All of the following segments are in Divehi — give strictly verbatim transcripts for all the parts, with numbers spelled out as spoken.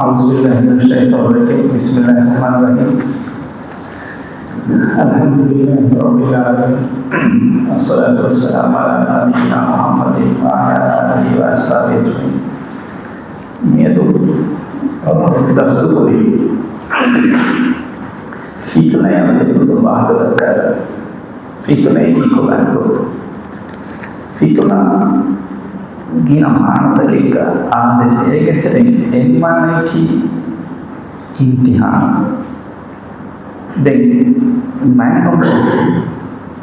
أعوذ بالله من الشيطان الرجيم. بسم الله الرحمن الرحيم. الحمد لله رب العالمين. والصلاة والسلام على نبينا محمد وعلى آله وأصحابه أجمعين. މިއަދު ދަސްތުކުރީ ފިތުނަޔާ ބެހޭ ގޮތުން ވާހަކަ ދައްކާލަން. ފިތުނައަކީ ކޮބާތޯ؟ ފިތުނަ ގިނަ މާނަތަކެއްގަ އާދޭ، އޭގެ ތެރެއިން އެއް މާނައަކީ އިމްތިހާނު. ދެން މާތް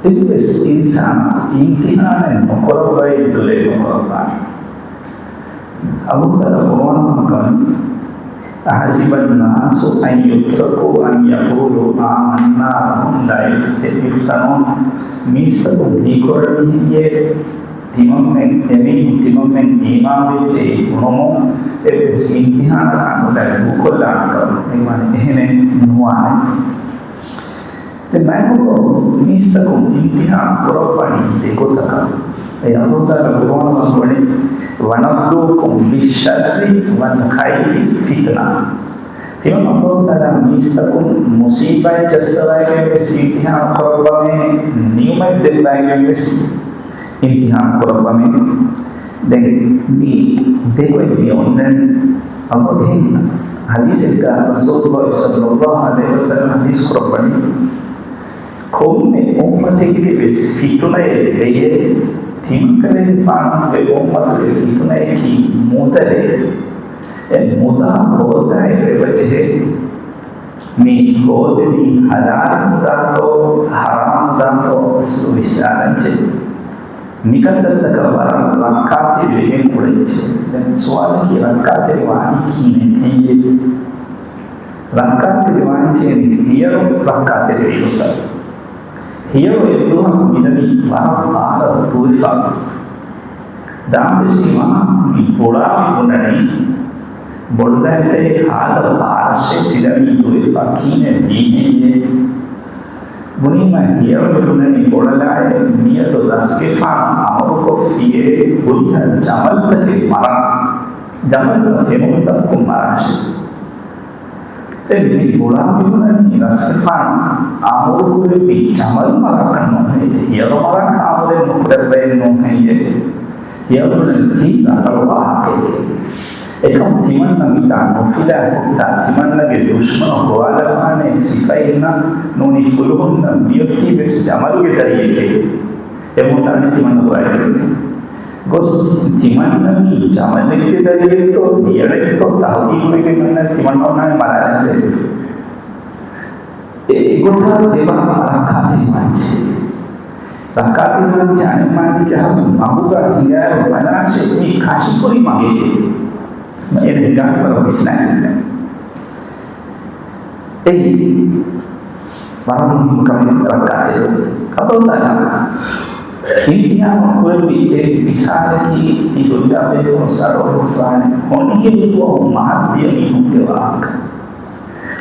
އެއްވެސް އިންސާނަކު އިމްތިހާނެއް ނުކުރައްވައި ދުލެއް ނުކުރައްވާނެ. އަލްލާހު ތަޢާލާ ޤުރްއާނުގަ ވަނީ، أحسب الناس أن يتركوا أن يقولوا آمنا وهم لا يفت-، يفتنون. މީސްތަކުން ހީކުރަނީ ހެއްޔޭ؟ ތިމަންމެން، އެމީހުން ތިމަންމެން އީމާންވެއްޖެއޭ ބުނުމުން އެއްވެސް އިމްތިހާނަކާ ނުލާ ދޫކޮށްލާނެ ކަމަށް. އެ މާނަ އެހެނެއް ނުވާނެ. ދެން މާތް އަލްލާހު މީސްތަކުން އިމްތިހާނު ކުރައްވަނީ ދެ ގޮތަކަށް. އެ އަލްލާހު ތަޢާލާ ޤުރްއާނުގަ ވަނީ، ونبلوكم بالشر والخير فتنة. ތިމަން އަލްލާހު ތަޢާލާ މީސްތަކުން މުޞީބާތް ޖައްސަވައިގެން ވެސް އިމްތިހާނު ކުރައްވަމޭ، ނިޢުމަތް ދެއްވައިގެން ވެސް އިމްތިހާނު ކުރައްވަމޭ. ދެން މި ދެ ގޮތް މި އޮންނަނީ. އަލްލާހު އެހެން ޙަދީޘެއްގަ ރަސޫލުﷲ ޞައްލައްލާހު ޢަލައިހި ވަސައްލަމަ ޙަދީޘް ކުރައްވަނީ، ކޮންމެ އުއްމަތެއްގެ ވެސް ފިތުނައެއް ވެޔޭ، ތިމަންކަލޭގެފާނުގެ އުއްމަތުގެ ފިތުނައަކީ މުދަލެއް. އެ މުދާ ހޯދާ އެބަޖެހޭ. މި ހޯދެވީ ޙަލާލު މުދާތޯ ޙަރާމް މުދާތޯ އަސްލު ވިސްނާލަންޖެހޭ. މިކަންތައްތަކަށް ވަރަށް ރައްކާތެރިވެގެން އުޅެންޖެހޭ. ދެން ސުވާލަކީ ރައްކާތެރިވާނީ ކިހިނެއް ހެއްޔޭ؟ ރައްކާތެރިވާންޖެހޭނީ ހިޔަރު ރައްކާތެރިވީ ގޮތަށް. ހިޔަރު އެއްދުވަހަކު މިދަނީ ވަރަށް ބާރަށް ދުވެފަ. ދާންވެސް ތިމާ މި ބުޅާ މި ބުނަނީ، ބޮޑުދައިތޭ ހާދަ ބާރަށޭ ތިދަނީ ދުވެފަ ކިހިނެއް ވީހެއްޔޭ؟ ބުނީމަ ހިޔަރު މި ބުނަނީ ބޮޑަލާއޭ މިއަދު ރަސްގެފާނު އަމުރުކޮށްފިޔޭ ހުރިހާ ޖަމަލްތަކެއް މަރަން. ޖަމަލްތައް ފެނުންތަކުން މަރާށޭ. ދެން މި ބުޅާ މި ބުނަނީ ރަސްގެފާނު އަމުރުކުރެއްވި ޖަމަލް މަރާކަށް ނޫން ހެއްޔޭ؟ ހިޔަރު މަރާކަށް އަމުރެއް ނުކުރެއްވައެއް ނޫން ހެއްޔޭ؟ ހިޔަރު ބުނަނީ ތީ ރަނގަޅު ވާހަކައެކޭ. އެކަމު ތިމަންނަ މިތާ ނުފިލާ ހުއްޓާ ތިމަންނަގެ ދުޝްމަނު ގޮވާލަފާނޭ ސިފައިންނަށް ނޫނީ ފުލުހުންނަށް މިއޮތީ ވެސް ޖަމަލުގެ ދަރިއެކޭ. އެ މުންނާނީ ތިމަންނަ ގޮވައިގެން. ގޮސް ތިމަންނަ މީ ޖަމަލެއްގެ ދަރިއެއްތޯ ހިޔަރެއްތޯ ތަހުގީގުވެގެން އަންނަނީ ތިމަންނަ އޮންނާނީ މަރާލަން ފެއްވެ. އެ ގޮތަށް އެބަ ރައްކާތެރިވާންޖެހޭ. ރައްކާތެރިވާންޖެހޭ އަނެއް މާނައަކީ އަހަރުމެން މަގުގަ ހިނގާއިރު ބަލާށޭ މީ ކަށިކުރި މަގެކޭ. އޭނަ ހިނގާނީ ވަރަށް ވިސްނާލަން. އެއީ ވަރަށް މުހިއްމު ކަމެއް ރައްކާތެރިވުން. އަލްލާހު ތަޢާލާ އިމްތިހާނު ކުރެއްވި އެއް މިސާލަކީ ތި ހުރިހާ ބޭފުޅުން އަޑުއައްސަވާނެ ހޮނިހިރު ދުވަހު މަހަށްދިޔަ މީހުންގެ ވާހަކަ.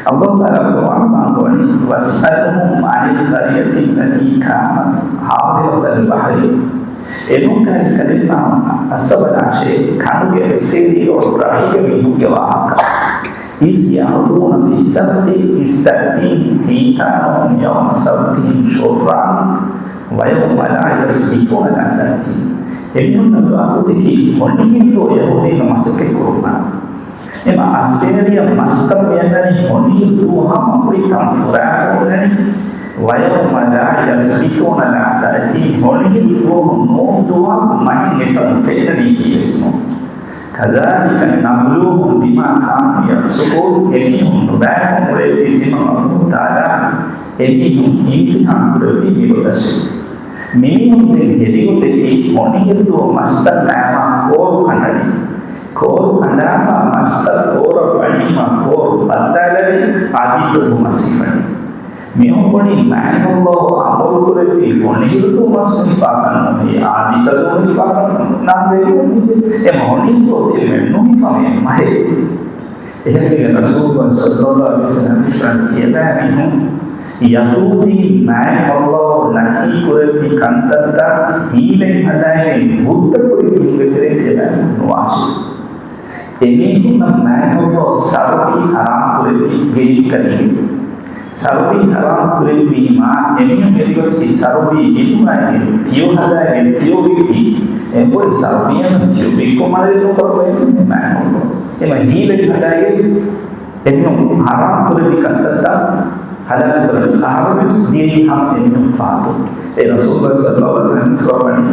އަލްލާހު ތަޢާލާ ޤުރްއާނުގަ ވަނީ، وَاسْأَلْهُمْ عَنِ الْقَرْيَةِ الَّتِي كَانَتْ حَاضِرَةَ الْبَحْرِ. އެނޫން ކަލޭގެފާނު އައްސަބަލާށޭ ކަނޑުގެ އައްސޭރި ރަށުގެ މީހުންގެ ވާހަކަ. إِذْ يَعْدُونَ فِي السَّبْتِ إِذْ تَأْتِيهِمْ حِيتَانُهُمْ يَوْمَ صَبْتِهِمْ شُرَّعًا وَيَوْمَ لَا يَثْبُتُونَ لَا تَأْتِيهِمْ. އެމީހުންނަށް ދުވަހު ތިކީ ހޮނިހިރު ދުވަހު ޔަހޫދީންނަށް މަސައްކަތް ކުރުމަށް. އެމަ އައްސޭރިއަށް މަސްތައް މިއަންނަނީ ހޮނިހިރު ދުވަހު ހަމަ ހުރި ތަން ފުރާފަ ހުންނަނީ. وَيَوْمَ لَا يَثْبُتُونَ لَا تَأْتِيهِمْ. ހޮނިހިރު ދުވަހު ނޫން ދުވަހަކު މަހެއް އެތަނުން ފެންނަނީކީވެސް ނޫން. كَذَلِكَ نَبْلُوهُمْ بِمَا كَانُوا يَفْسُقُونَ. އެމީހުން ނުބައިކޮށް އުޅޭތީ ތިމަން އަލްލާހު ތަޢާލާ އެމީހުން އިމްތިހާން ކުރެއްވީ މިގޮތަށޭ. މިމީހުން ދެން ހެދި ގޮތަކީ ހޮނިހިރު ދުވަހު މަސްތައް ނާމާ ކޯރު ކަނޑަނީ. ކޯރު ކަނޑާފަ މަސްތައް ކޯރަށް ވަނީމަ ކޯރު ބައްދާލަނީ އާދީއްތަ ދުވަހު މަސް ހިފަނީ. މިހެން ބުނީ މާތް އަލްލާހު އަމުރު ކުރެއްވީ ހޮނިހިރު ދުވަހު މަސް ހިފާކަށް ނޫން ހެއްޔޭ؟ އާދީއްތަ ދުވަހު ހިފާކަށް ނާންގައި ނޫން ހެއްޔޭ؟ އެމަ ހޮނިހިރު ދުވަހު ތިޔަބައިމީހުން ނުހިފާ މަހެއް. އެހެންވެގެން ރަސޫލުﷲ ޞައްލައްލާހު ޢަލައިހި ވަސައްލަމަ ވިސްނާ ތިޔަބައިމީހުން ޔަހޫދީ މާތް އަލްލާހު ނަހީ ކުރެއްވި ކަންތައްތައް ހީލަތް ހަދާގެން ހުއްދަ ކުރި މީހުންގެ ތެރެއިން ތިޔަބައިމީހުން ނުވާށޭ. އެމީހުންނަށް މާތް ﷲ ސަރުބީ ޙަރާމް ކުރެއްވި ގެއްލުންތެރިން. ސަރުބީ ޙަރާމް ކުރެއްވީމާ، އެމީހުން އެދިގޮތަކީ ސަރުބީ ބިލުމާއިގެން ތިޔޮ ހަދާގެން ތިޔޮ ވިއްކި. އެނބުރި ސަރުބީއަށް ތިޔޮ ވިއްކުމަށް އަމަރެއް ނުކުރައްވައި މާތް ﷲ. އެމަ ހީލަތް ހަދާގެން އެމީހުން ޙަރާމް ކުރެއްވި ކަންތައްތައް ޙަލާލު ކުރަން. އަހަރުވެސް ދިޔައީ ހަމަ އެމީހުން ފާތުން. އެ ރަސޫލު ޞައްލަﷲ ޢަލައިހި ވަސައްލަމަ ޙަދީޘް ކުރައްވަނީ،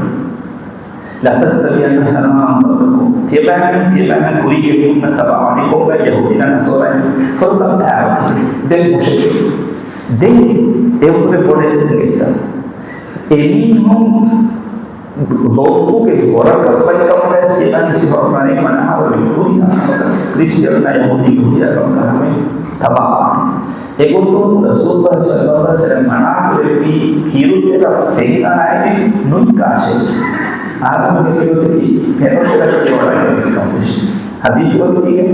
"لَتَتَّبِعَنَّ سَنَنَ مَنْ قَبْلَكُمْ." ތިޔަބައިމީހުން، ތިޔަބައިމީހުން ކުރީގެ މީހުންނަށް ތަބާވާނީ ކޮންގައި؟ ޔަހޫދީންނާ ނަޞާރާއިން. ފުރަތަމަ ތައްޔާރަތަކެއް. ދެން މުޝްރިކުން. ދެން އެއަށްވުރެ ބޮޑެތި އެއްތަ. އެމީހުން ލޯބުގެ ވަރަކަށް ބައިކަމުގައި ސްތޭފަނު ސިފަކުރާނީ މަނަހަރު ހުރިހާ ކަމަކަށް، ކްރިސްޓިއަނުންނާ ޔަހޫދީން ހުރިހާ ކަމަކަށް ހަމަ ތަބާވާނެ. އެގޮތުން ރަސޫލުﷲ ޞައްލަﷲ ޢަލައިހި ވަސައްލަމަ މަނާ ކުރެއްވީ ކިރުތެރަށް ފެން އަޅާއިރު ނުއިއްކާށޭ. އާދަމުގެ ކިރުތަކީ ފެނުތެރަށް ކިޔަވަޑައިގެން ކަންފެށި. ޙަދީޘް ގޮތުގައި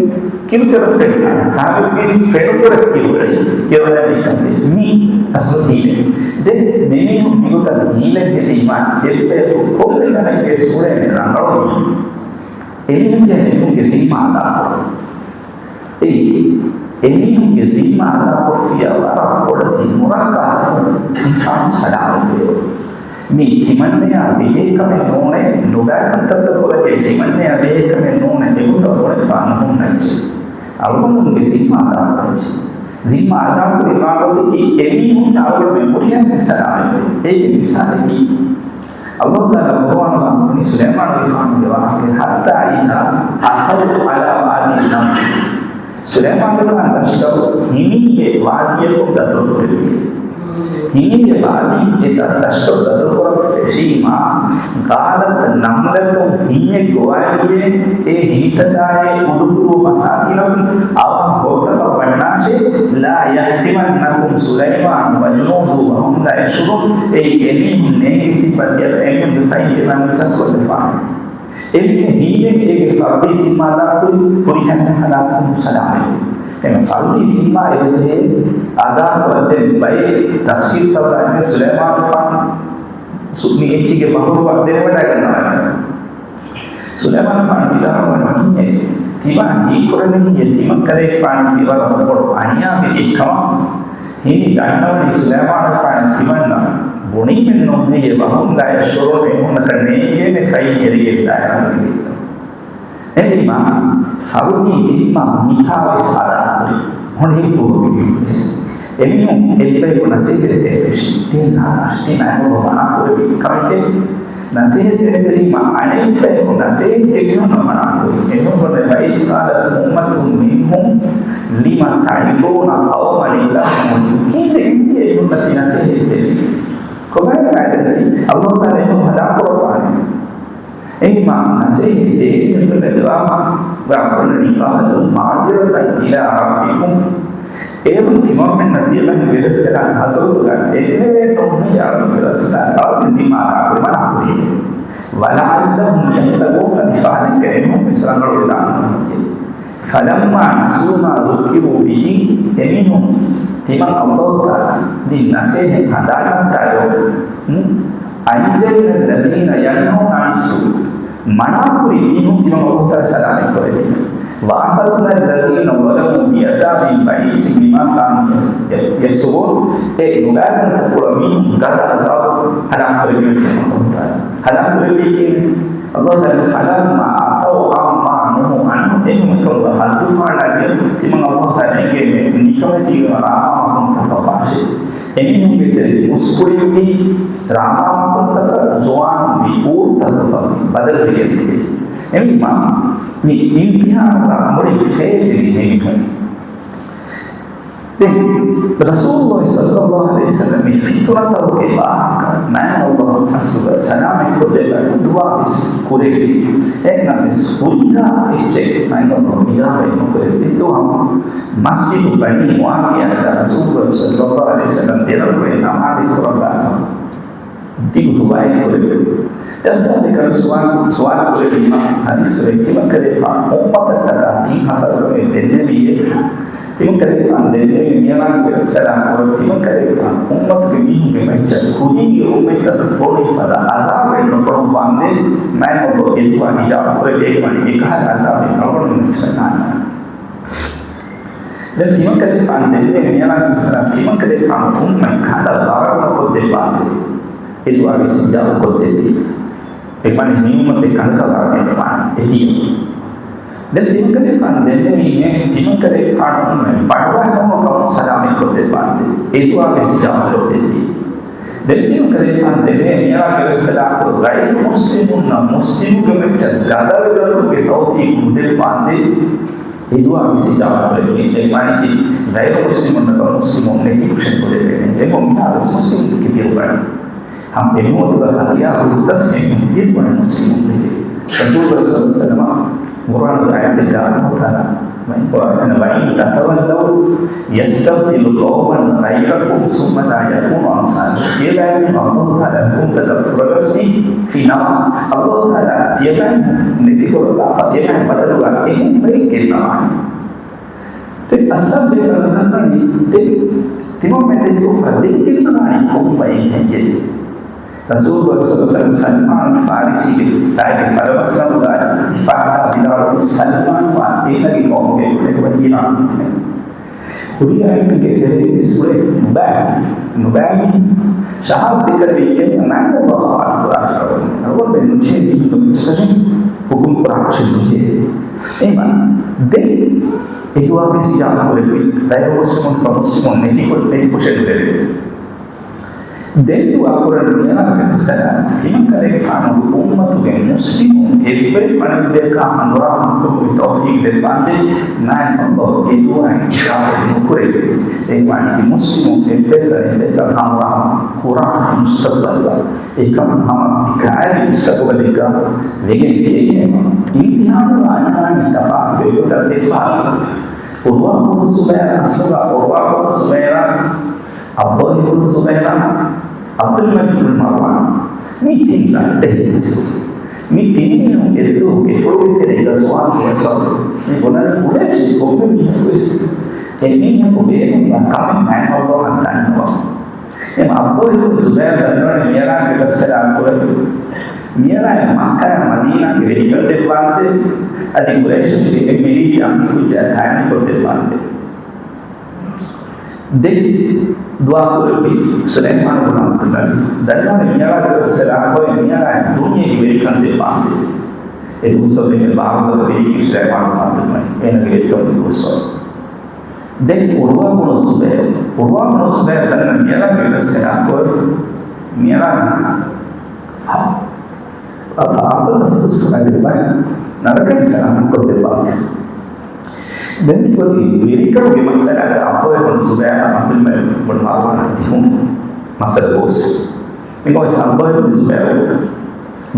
ކިރުތެރަށް ފެން އަޅާ. ހާމިދުގެ ފެނުތެރަށް ކިޔަވަޑައި، ކިޔަވަޑައިގެން ކަންފެށި. މީ އަސްލު ހީލަތް. ދެން މިމީހުން މިގޮތަށް ހީލަތް ހެދީމާ، އެއްބަޔަކު ކޮންމެ ތަނެއްގެ ސުޅޭނެ ރަނގަޅު މީހުން. އެމީހުންގެ އެމީހުންގެ ޒިންމާ އަދާކުރުން. އެއީ، އެމީހުންގެ ޒިންމާ އަދާކޮށްފިއްޔާ ވަރަށް ބޮޑެތި ނުރައްކާތަކުން އިންސާނު ސަލާމަތްވެއެވެ. މީ ތިމަންނަޔާ ބެހޭ ކަމެއް ނޫނޭ، ނުބައި ކަންތައްތައް ކުރެވޭ ތިމަންނަޔާ ބެހޭ ކަމެއް ނޫނޭ، އެގޮތަށް ބުނެފާ ނުހުންނަ އެއްޗެއް. އަޅުގަނޑުމެންގެ ޒިންމާ އަދާކުރަން އެއްޗެއް. ޒިންމާ އަދާކުރި މާގޮތަކީ އެމީހުންނާ އަޅުގަނޑުމެން ހުރިހާ ސަލާމަތްވެ. އޭގެ މިސާލަކީ، އަﷲ ތަޢާލާ ޤުރުއާނުގަ ވަނީ ސުލައިމާނުގެފާނުގެ ވާހަކަ، "حَتَّى إِذَا أَتَوْا عَلَى وَادِ النَّمْلِ." ސުލައިމާނުގެފާނު ދަށްތައް ހިނިއްޔޭ ވާދީއަކުން ދަތުރު ކުރެއްވި. ހިނިއްޔޭ ވާދީ އެ ދަށްތައް ދަތުރު ކުރަން ފެށީމާ، قَالَتْ نَمْلَةٌ، ހިނިއްޔެއް ގޮވާލިއޭ، އެ ހިނިތަކާއޭ އުދުޚުލޫ މަސާކިނަކުމް، އަވަހަށް ހޮރުތަކަށް ވަންނާށޭ، لَا يَحْطِمَنَّكُمْ سُلَيْمَانُ وَجُنُودُهُ وَهُمْ لَا يَشْعُرُونَ. އެއީ އެމީހުން ނޭނގި ތިއްބަ ތިޔަބަ އެމީހުންގެ ފައިން ތިބާ ނުއްޗަސްކޮށްލަފާނެ. އެންމެ ހިނިއްޔެއް އޭގެ ފަރުދީ ޒިންމާ އަދާކުރި ހުރިހާ ހަލާކުވުން ސަލާމަތްވީ. އެމެ ފަރުދީ ޒިންމާ އެބަޖެހޭ އަދާކުރަން. ދެން ބައެއް ތަފްސީރުތަކުގައި ސުލައިމާނުގެފާނު ސު-، މި އެއްޗިގެ ބަހުރުވާ ދެނެވަޑައިގަންނަވާތަ؟ ސުލައިމާނުގެފާނު ވިދާޅުވަނީ ހިންޏެއް ތިބާ ހީކުރަނީ ތިމަންކަލޭގެފާނުގެ ވަރަށް ބޮޑު އަނިޔާވެރިއެއްކަމަށް. ހިނި ދަންނަވަނީ ސުލައިމާނުގެފާނު ތިމަންނަ ބުނީމެއްނޫން ހެއްޔޭ، وَهُمْ لَا يَشْعُرُونَ، އެމީހުންނަކަށް ނޭނގޭނެ ފައިން އެރިގެން ދާއިރާ ހުރިގެންތޯ. އެހެންވީމާ، ފަރުދީ ޒިންމާ މިތާވެސް އަދާކުރި ހޮނިހިން ފުރުބިގެންވެސް. އެމީހުން އެއްބަޔަކު ނަސޭހަތް ދޭން ފެށީ. ދެން އަށްޓި މައިނު މަނާކުރެއްވި ކަމެކޭ. ނަސޭހަތް ދޭން ފެށީމާ، އަނެއްބަޔަކު ނަސޭހަތް ދެމީހުންނަށް މަނާކުރި. އެމީހުން ބުނޭ، وَإِذْ قَالَتْ أُمَّةٌ مِّنْهُمْ لِمَ تَعِظُونَ قَوْمًا اللَّهُ مُهْلِكُهُمْ. ކީއްވެ އިން އެމީހުންނަށް ތި ނަސޭހަތް ދެނީ؟ ކޮބާ ކާދެނީ؟ އަﷲ ތަޢާލާ އެމީހުން ހަލާކުކުރައްވާނެ. އެހެންވީމާ، ނަސޭހަތް ދޭން އެމީހުންނަށް ޖަވާބު ވަރަށް ބޮޑަށް ނިކާލު، مَعْذِرَةً إِلَىٰ رَبِّكُمْ. އޭރުން ތިމަންމެންނަށް ތިޔަބައިމީހުންގެ ރަސްކަލާނގެ ހަޟްރަތުގަ ދެންނެވޭނެ ނޫން ޔާ ރަބި ރަސްކަލާނގެ ވަރަށް ޒިންމާ އަދާކުރި މަނާކުރީ. وَلَعَلَّهُمْ يَتَّقُونَ، އަދި ފަހަރެއްގައި އެމީހުން ވެސް ރަނގަޅުވެދާނެ ނޫން. فَلَمَّا نَسُوا مَا ذُكِّرُوا بِهِ، އެމީހުން ތިމަން އަﷲ ތަޢާލާ ދިން ނަސޭހަތް ހަނދާން ނައްތާލުމުން، أَنْجَيْنَا الَّذِينَ يَنْهَوْنَ عَنِ السُّوءِ، މަނާކުރި މީހުން ތިމަން އަﷲ ތަޢާލާ ސަލާމަތް ކުރެއްވި. وَأَخَذْنَا الَّذِينَ ظَلَمُوا بِعَذَابٍ بَئِيسٍ بِمَا كَانُوا يَفْسُقُونَ. އެ ނުބައިކަންތައް ކުރާ މީހުން ގަދަ ޢަޛާބުން ހަލާކު ކުރެއްވި ތިމަން އަﷲ ތަޢާލާ. ހަލާކު ކުރެއްވީ ކީއްވެ؟ އަﷲ ތަޢާލާ، فَلَمَّا عَتَوْا عَمَّا نُهُوا عَنْهُ، އެމީހުން ކަމުގަ ޙައްދުފަހަނައިގެން ތިމަން އަﷲ ތަޢާލާ އެންގެވި ނިކަމެތިވެ ރާމާ މަޤުންތަކަށް ވާށޭ. އެމީހުންގެ ތެރެއިން މުސްކުޅިވި ރާމާ މަޤުންތަކަށް ޒުވާންވި އޫރުތަކުން ބަދަލުވެގެން ތިބޭ. އެހެންވީމާ، މި އިމްތިޙާނުގަ މުޅިން ފެއިލްވި މީހުން. ދެން ރަސޫލުﷲ ޞައްލަﷲ ޢަލައިހި ވަސައްލަމަ މި ފިތުނަތަކުގެ ވާހަކަ މާތް ﷲ އަސްލުގަ ސަލާމަތްކޮށްދެއްވާތީ ދުޢާވެސް ކުރެއްވި. އެހެންނަމަވެސް ހުރިހާ އެއްޗެއް މާތް ﷲ އިޖާބަތް ނުކުރެއްވި. ދުވަހު މަސްޖިދު ބަނީ މުޢާވިޔާގަ ރަސޫލުﷲ ޞައްލަﷲ ޢަލައިހި ވަސައްލަމަ ދެ ރަކުޢަތް ނަމާދެއް ކުރައްވާފަ. ދިގު ދުޢާއެއް ކުރެއްވި. ދަސްތައް ދެކަލު ސުވާލު، ސުވާލު ކުރެއްވީމަ، ޙަދީޘް ކުރެއްވި ތިމަންކަލޭގެފާނު އުއްމަތަށްޓަކާ ތިން ހަތަރު ކަމެއް ދެންނެވިއޭ. ތިމަންކަލޭގެފާނު ދެންނެވި މިއަޅާގެ ރަސްކަލާކޮ ތިމަންކަލޭގެފާނު އުއްމަތުގެ މީހުންގެ މައްޗަށް ކުރީގެ އުއްމަތްތަކަށް ފޮނުވި ފަދަ އަޒާބެއް ނުފޮނުއްވާނދޭ، މާތް އައްލޯ އެ ދުޢާ އިޖާބަ ކުރެއްވި އެކަހަލަ އަޒާބެއް އަޅުގަނޑު މައްޗަށް ނާންނާނެ. ދެން ތިމަންކަލޭގެފާނު ދެންނެވި މިއަޅާގެ ރަސްކަލާ ތިމަންކަލޭގެފާނު އުއްމަތް ކަނޑަށް ވަރަށް ނުކޮށްދެއްވާނދޭ، އެ ދުޢާ ވެސް އިޖާބަ ކޮށްދެއްވި. އެ ވަނީ މި އުއްމަތެއް ކަނޑަކަށް ވަރަށް އެއްވާނެ އެކީ. ދެން ތިމަންކަލޭގެފާނު ދެންނެވީމޭ، ތިމަންކަލޭގެފާނު އުއްމަތް ބަނޑުވާ ނުވަ ކަމުން ސަލާމަތް ކޮށްދެއްވާނދޭ، އެ ދުޢާ ވެސް އިޖާބަ ކޮށްދެއްވި. ދެން ތިމަންކަލޭގެފާނު ދެންނެވީ މިއަޅާގެ ރަސްކަލާކޮ ޣައިރު މުސްލިމުންނަށް މުސްލިމުގެ މައްޗަށް ގަދަވެގަތުމުގެ ތައުފީޤު ނުދެއްވާނދޭ، އެ ދުޢާ ވެސް އިޖާބަ ކުރެއްވި. އެ މާނައަކީ ޣައިރު މުސްލިމުންނަކަށް މުސްލިމުން ނެތި ކުށެއް ކުރެވޭނެ. އެ މިހާރު ވެސް މުސްލިމުން ކިބިރު ވަނީ. ހަމަ އެ މޮދުގަ ހަތިޔާރު ހުއްޓަސް މީހުން ބިރުވަނީ މުސްލިމުން ދެކެ. ރަސޫލު ޞައްލަﷲު ޢަލައިހި ވަސައްލަމަ ޤުރްއާނުގެ އާޔަތެއްގަ ﷲ ތަޢާލާ ވަޙީ ކުރާ، "وَإِن تَتَوَلَّوْا يَسْتَبْدِلْ قَوْمًا غَيْرَكُمْ ثُمَّ لَا يَكُونُوا أَمْثَالَكُمْ." ތިޔަބައިމީހުން ﷲ ތަޢާލާ ޙުކުމްތަކަށް ފުރަގަސްދީ ފިނަމަ، ﷲ ތަޢާލާ ތިޔަބައިމީހުން ނެތިކުރައްވާފަ ތިޔަބައިމީހުން ބަދަލުގަ އެހެން ބައެއް ގެންނަވާނެ. ދެން އަސްހާބު ބޭކަލުން ދަންނަވަނީ، ދެން ތިމަންމެން ނެތިކޮށްފަ ދެން ގެންނަވާނީ ކޮން ބައެއް ހެއްޔޭ؟ ރަސޫލު ޞައްލަﷲު ޢަލައިހި ވަސައްލަމަ ސަލްމާނު ފާރިސީގެ ފައިގެ ފަލަމަސް ނަމުގައި ހިފާހައްޓާ ވިދާޅުވި، ސަލްމާނު އާ އޭނަގެ ޤައުމުގެ ކުޑަކުޑަ ހީރާ މީހުން ހުރިހާ އެކަން ތެރެއިން ވެސް ހުރެ ނުބައި، ނުބައި މީހުން ޝަހާދަތް ދެކަން ވެއްޖެ މާތް އައްލާހު އަކްބަރު. އަޅުގަނޑުމެން ނުޖެހޭ މީހުންގެ މައްޗަކަށެއް ޙުކުމް ކުރާކަށެއް ނުޖެހޭ. އެހެންވީމަ ދެން އެ ދުޢާ ވެސް އިޖާބަ ކުރެއްވި. ޣައިރު މުސްލިމުން މުސްލިމުން ނެތިކޮށް، ނެތިކޮށެއް ނުދެވޭ. ދެން ދުޢާ ކުރަން މިއަޅާގެ ރަސްކަލާ ތިމަންކަލޭގެފާނުގެ އުއްމަތުގެ މުސްލިމުން އެއްވެރި ބަނޑުމި ބޭކާ ހަނދުރާ ނުކުރުމުގެ ތައުފީޤު ދެއްވާނދޭ، މާތް އައްލާހު އެ ދުޢާ އިޖާބަ ނުކުރެވޭ. އެ ވަނީ މުސްލިމުން އެއްވެރި ބަނޑުމި ބޭކާ ހަނދުރާ ކުރާނެ މުސްތަޤްބަލުގަ. އެކަން ހަމަ އެކައިރި މުސްތަޤުބަލެއްގަ ވެގެން ދިޔައީ. އިމްތިޙާނު އަންނާނީ ތަފާތު ގޮތަށް އެއްފަހަރު. ޢުރްވާ ބުނު ޒުބައިރު، އަސްލުގަ ޢުރްވާ ބުނު ޒުބައިރާ، ޢަބްދުﷲ ބުނު ޒުބައިރާ، ޢަބްދުލްމަލިކް ބުނު މަރްވާން، މި ތިން ރައްޓެހި މިސްކިތް. މި ތިން މީހުން އެއްދުވަހު ގެފުޅުގެ ތެރޭގަ ޒުވާން ދުވަސްވަރު. މި ބުނަނީ ޤުރައިޝީން ކޮންމެ މީހަކު ވެސް އެ މީހަކު ބޭނުންވާ ކަމެއް މާތް އައްލާހަށް ދަންނަވަން. އެ ޢަބްދުﷲ ބުނު ޒުބައިރު ދަންނަވަނީ މިއަޅާގެ ރަސްކަލާކޮ، މިއަޅާ މައްކާއާ މަދީނާގެ ވެރިކަން ދެއްވާނދޭ، އަދި ޤުރައިޝުންގެ އެއް މިރީތި އަމީރު ކުއްޖާ ކާއިމުކޮށްދެއްވާނދޭ. ދެން ދުޢާ ކުރެއްވި ސުލައިމާނު ބުނު ޢަބްދުލްމަލިކް، ދަންނަވަނީ މިއަޅާގެ ރަސްކަލާކޮ މިއަޅާ ދުނިޔޭގެ ވެރިކަން ދެއްވާނދޭ. އެ ދުވަސްވަރު އެންމެ ބާރުގަދަ ވެރިއެއް ސުލައިމާނު ބުނު ޢަބްދުލްމަލިކް، އޭނަގެ ވެރިކަމުގެ ދުވަސްވަރު. ދެން ޢުރްވާ ބުނު ޒުބައިރު، ޢުރްވާ ބުނު ޒުބައިރު ދަންނަވަނީ މިއަޅާގެ ރަސްކަލާކޮ މިއަޅާ ފާ، ފާފަތަ ފުރުސްކުރާގެ ބައި ނަރަކައިން ސަލާމަތްކޮށްދެއްވާނދޭ. ދެން މި ގޮތީ ވެރިކަމުގެ މައްސަލާގަ ޢަބްދުﷲ ބުނު ޒުބައިރާ ޢަބްދުލްމަލިކް ބުނު މަރްވާނާ ޖެހުނު މައްސަލަ ގޯސް. މިކޮން ވެސް ޢަބްދުﷲ ބުނު ޒުބައިރު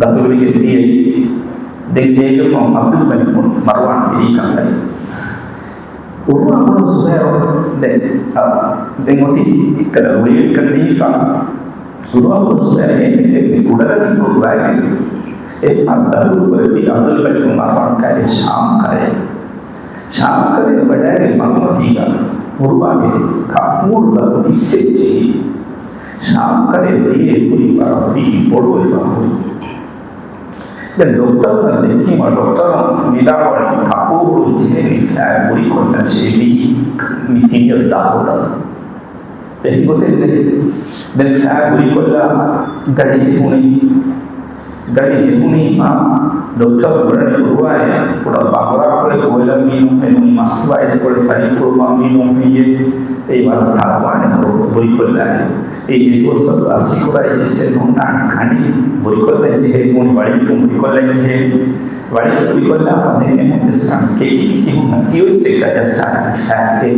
ގަތުލުވެގެން ދިޔައީ. ދެން އޭގެ ފަހުން ޢަބްދުލްމަލިކް ބުނު މަރްވާން ވެރިކަން ކަނޑައި. ޢުރްވާ ބުނު ޒުބައިރު ދެން، އަ، ދެން އޮތީ އެއްކަލަ ރުޅިވެރިކަން ދީފަ. ޢުރްވާ ބުނު ޒުބައިރު އޭނަގެ ކުޑަދަރިފުޅު ގާތްގަނޑު އެއްފަހަރު ދަތުރުކުރެއްވި ޢަބްދުލްމަލިކް ބުނު މަރްވާން ކައިރި ޝާމް ކަރައި. ޝާމް ކަރައި ވަޑައިގެން މަގުމަތީގަ ޢުރްވާގެ ކަކުމޫޅު ބަލަ އިސްސެއް ޖެހި. ޝާމް ކަރައި ދިޔަ އެކުދިން ވަރަށް ވިހި ބޮޑުވެފަ ހުރި. ދެން ޑޮކްޓަރުންނަށް ދެއްކީމަ ޑޮކްޓަރުން ވިދާޅުވަނީ ކަކުމޫޅު ޖެހެނީ ފައި ބުރިކޮށްލަން ޖެހޭ މި ތިން ދަރުތައް. އެހެން ގޮތެއް ނެތް. ދެން ފައި ބުރިކޮށްލާ ގަޑި ޖެހުނީ. ގަޑި ޖެހުނީމާ ޑޮކްޓަރު ބުނަނީ އުރުވާއެއް ކުޑަ ބަނގުރާކޮޅެއް ގޮވެލަން މީނު ހެނުނީ މަސްތުވާ އެތިކޮޅެއް ފަރިއްކުޅުމަށް މީނު ހެއްޔޭ؟ އެއީ ވަރަށް ތަދުވާނެ ބުރިކޮށްލާއެއް. އެއީ އެ ދުވަސްވަރު އައްސިކުރާ އެއްޗިއްސެއް ނޯންނާނެ ކަނޑި ބުރިކޮށްލަން ޖެހޭ މޫނި ވަޅިއްކުން ބުރިކޮށްލަން ޖެހޭ. ވަޅި ބުރިކޮށްލާފަ ދެން އެމުން ޖައްސާނީ ކެކި ކެކި ހުންނަ ތިއޮއްޗެއްގަ ޖައްސާނީ ފައި އެ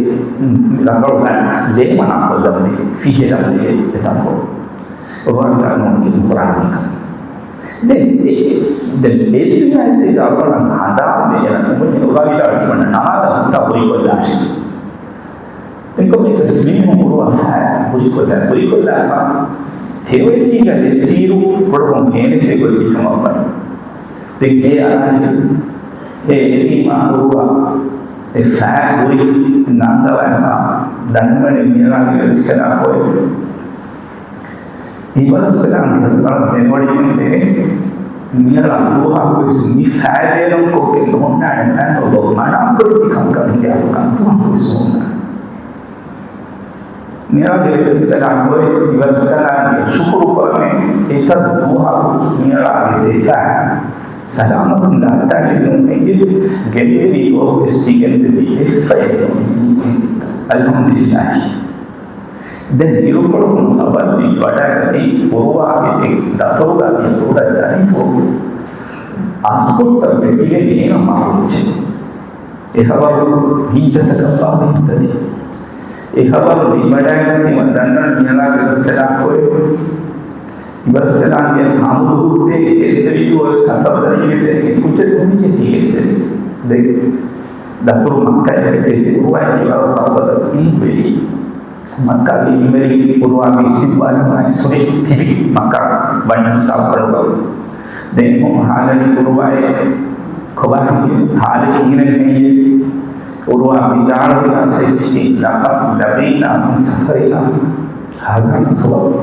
ރަނގަޅު ލޭ މަނާކޮށްލަންވީ ފިހެލަންވީ އެތަންކޮޅު. އޮވާން ނޫން ނުކުރާނީ ކަމެއް. ދެން އެ، ދެން އެ ދުނިޔެއަށް އަޅުގަނޑަށް ހަނދާންވޭ އެ އުމުރު އޮވާ ވިދާޅުވި ތިމަންނަ ނަމާދަށް ހުއްޓާ ބުރިކޮށްލާށޭ. ދެން ކޮންމެއަކަސް މީހުން އުރުވާ ފައި ބުރިކޮށްލާ، ބުރިކޮށްލާފަ ތެޔޮއެތީގަ އެއްސީރު ބޮޑުކޮށް ހޭނެތޭ ގޮތް ވީ ކަމަށް ވަނީ. ދެން ހޭ އަރާފި، ހޭ އެރީމާ އުރުވާ އެ ފައި ބުރި ނާނދަވާފަ ދަންނަވަނީ މިއަޅާގެ އިބަރަސްކަލާކޮއެވެ. އިބަރަސްކަލާނގެ ވަރަށް ދެމޮޅިގެންވޭ. މިއަޅާ ދުވަހަކުވެސް މި ފައިބޭރުންކޮށްގެން ނޯންނާނެ މާތް އަލްލާހު މަނާކުރެއްވި ކަންކަން ހިނގާފަކަން ދުވަހަކުވެސް ނޯންނާނެ. މިއަޅާގެ އިބަރަސްކަލާކޮއެވެ. އިބަރަސްކަލާނގެ ޝުކުރު ކުރަމޭ އެތައް ދުވަހަކު މިއަޅާގެ ދެފާ ސަލާމަތުން ލައްޓާފި ނޫން ހެއްޔެވެ؟ ގެންދެވި ދުވަހުވެސް ތިގެންދެވީ އެއްފައެއް ނޫން. އަލްޙަމްދުލިއްލާހި. ދެން އިރުކޮޅު ހަވާލުވި ވަޑައިގަތީ އުރުވާގެ ދަތުރުގަ ތިބި ކުޑަ ދަރިފުޅު އަސްކޮށްޓަށް ވެއްޓިގެން އޭނަ މަރުވެއްޖެ. އެ ހަވާލު ހިތްދަތަކަށް ބާވެއްދަތި. އެ ހަވާލު ވި ވަޑައިގަތީމަ ދަންނަވަނީ މިއަޅާގެ އިބަރަސްކަލާނގެ ހަމަލު ހުއްޓޭ ގެންދެވި ދުވަސް ހަތަރު ދަރިންގެ ތެރޭގެ ކުއްޖެއް ނޫނީ ތި ގެންދެވި. ދެ ދަތުރު މައްކާއަށް ފެއްޓެވި އުރުވާއަކީ ވަރަށް ބަރުބަދަ އިންވެރި. މައްކާގެ އިންވެރި އުރުވާގެ އިސްތިޤްބާލަށް ވަނީ ސުރެ ތިބި މައްކާ ވަންނަ ހިސާބު ކުރުވާ. ދެން ހަމަ ހާލަނި އުރުވާއެއް ކޮބާ ހިނގޭ؟ ހާލެއް ކިހިނެއް ހެއްޔޭ؟ އުރުވާ ވިދާޅުވި އަސެއްޗި ލަޤަދް ލަޤީނާ މިން ސަފަރިނާ ހާޒާ ނަޞަބަށް.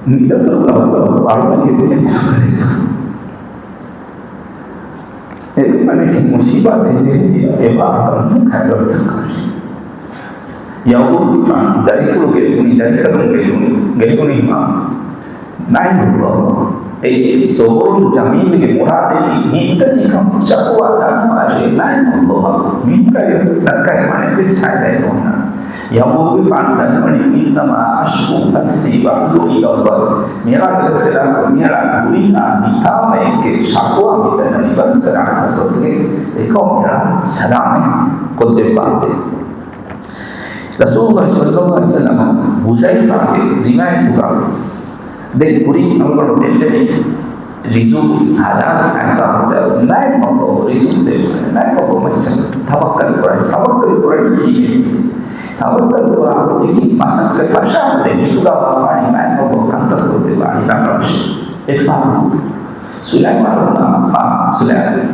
މި ދަތުރު ކަމަކަށް އަޅުގަނޑު ހެދުނެތި ކަމަކަށް އެކަމަނެކެ މުސީބާތެއް ނެތި އެ ވާހަކަ ނޫން ކައިވެނިތަކާ. ޔަޢުޤޫބުގެފާނު ދަރިފުޅު ގެއްލުނީ، ދަރިކަލުން ގެއްލުނީ، ގެއްލުނީމާ ނާއިމް އަލްލާހު އެ ޞަބުރު ޖަމީލުގެ މުރާދަކީ ހިތްދަތިކަން ޝަކުވާ ދަންނަވާށޭ ނާއިމް އަލްލާހު މިހުން ކައި ދައްކައި ވާނެ ވެސް ފައިދައެއް ނޯންނާނެ. ޔަޢުޤޫބުގެފާނު ދަންނަވަނީ، إنما أشكو بثي وحزني إلى الله. މިއަޅާ އިބަރަސްކަލާނގެ، މިއަޅާ ހުރިހާ ހިތާމައެއްގެ ޝަކުވާ މި ދަންނަވަނީ އިބަރަސްކަލާނގެ ޙަޟްރަތުގެ އެކަމަކު މިއަޅާ ސަލާމަތް ކޮށްދެއްވާނދޭ. ރަސޫލުﷲ ޞައްލަﷲު ޢަލައިހި ވަސައްލަމަ ޙުޛައިފާގެ ރިވާޔަތުގަ ދެން ކުރިން އަޅުގަނޑު ދެންނެވި ރިޒުޤު ޙަލާލު ފައިސާ ހުރެ ނާއިމް އަލްލާހު ރިޒުޤު ދެއްވަން ނާއިމް އަލްލާހު މައްޗަށް ތަވައްކަލް ކުރަން، ތަވައްކަލް ކުރަނީ ކީއްވެ؟ ތަވައްކަލް ކުރާ ގޮތަކީ މަސައްކަތް ފަށާ ގޮތެއް ހިތުގަ ބާވާނީ ނާއިމް އަލްލާހު ކަންތައް ކޮށްދެއްވާނީ ރަނގަޅަށޭ. އެއްފަހަރު ސުލައިމާނު، އާ، ސުލައި-،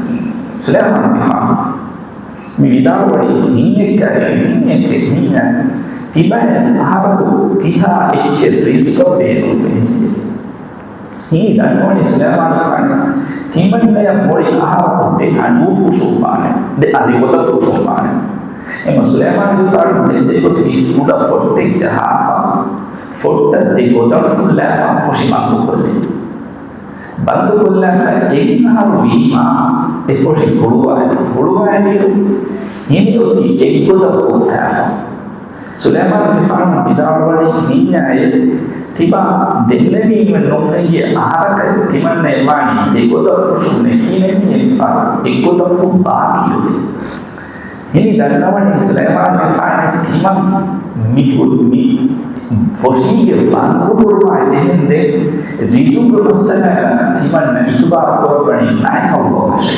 ސުލައިމާނުގެފާނު މި ވިދާޅުވަނީ ހިންޏެއްގައި، ހިންޏެއްގެ ހިންޏަށް ތިބައިން އަހަރަކު ކިހާ އެއްޗެއް ރިޒްޤަށް ބޭނުންވޭ. ހިނި ދަންނަވަނީ ސުލައިމާނުގެފާނަށް ތިމަންނަޔަށް މުޅި އަހަރަކު ދެ ހަނޑޫ ފުށުއްވާނެ، ދެ އަލި ގޮދަން ފުށުއްވާނެ. އެމަ ސުލައިމާނުގެފާނު ދެއްދެ ގޮތަކީ ކުޑަ ފޮއްޓެއް ޖަހާފަ، ފޮއްޓަށް ދެ ގޮދަން ފުއްލާފަ ފޮށި ބަންދުކޮށްލި. ބަންދުކޮށްލާފަ އެއް އަހަރު ވީމާ، އެ ފޮށި ހުޅުވާލި. ހުޅުވާލިއިރު، ހިނި އޮތީ އެއްގޮދަށް ފުއްތާފަ. ސުލައިމާނުގެފާނު ވިދާޅުވަނީ ހިންޏާއޭ، ތިބާ ދެންނެވީމެއް ނޫން ހެއްޔޭ އަހަރަކަށް ތިމަންނައަށް ވާނީ ދެގޮދަށް ފުށުން ނެކީނެއް ހެއްޔޭ ފާ އެއްގޮދަށް ފުށް ބާކީ އޮތީ. ހިނި ދަންނަވަނީ ސުލައިމާނުގެފާނަށް ތިމަން މި ހު-، މި ފޮށީގެ ބަންދު ކުރުމާ ޖެހެންދެން ރިޒުގު މައްސަލައަށް ތިމަންނަ އިތުބާރު ކުރައްވަނީ ނާއިމް އަލްލާހަށޭ.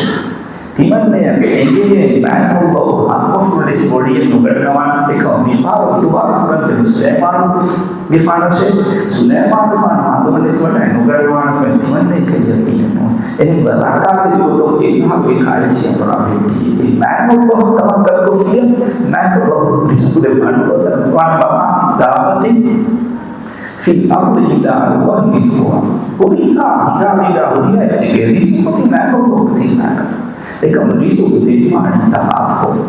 ތިމަންނަޔަށް އެނގޭ ނާއިމް އަލްލާހު ހަނދުމަފުޅު ނެތި ބޮޑިއެއް ނުގަންނަވާނެ. އެކަމަށް މިފަހަރު އިތުބާރު ކުރަންޖެހޭ ސުލައިމާނުގެފާނަށޭ. ސުލައިމާނުގެފާނު ހަނދުމަ ނެތިވަޑައި ނުގަންނަވާނެ ކަމެއް ތިމަންނަޔަކަށް ޔަޤީނެއް ނޫން. އެހެންވެ ރައްކާތެރި ގޮތުން އެއް އަހަރުގެ ކާރި ސިޔަނބަރާ ވެއްޓީ. އެ ނާއިމް އަލްލާހަށް ތަވައްކަލް ކޮށްފިއްޔާ ނާއިމް އަލްލާހު ރިޒުގު ދެއްވާނެ. ވަމާ މިން ދާބަތިން ފިލް އަރްޟި އިއްލާ ޢަލައްލާހި ރިޒުޤުހާ. ހުރިހާ ހިނގާ ހިނގާ ހުރިހާ އެއްޗެއްގެ ރިޒުޤު ތި ނާއިމް އަލްލާހުގެ ސިއްނާކަށް. އެކަމަކު ރިޒުޤު ދެއްވާނީ ތަފާތުކޮށް.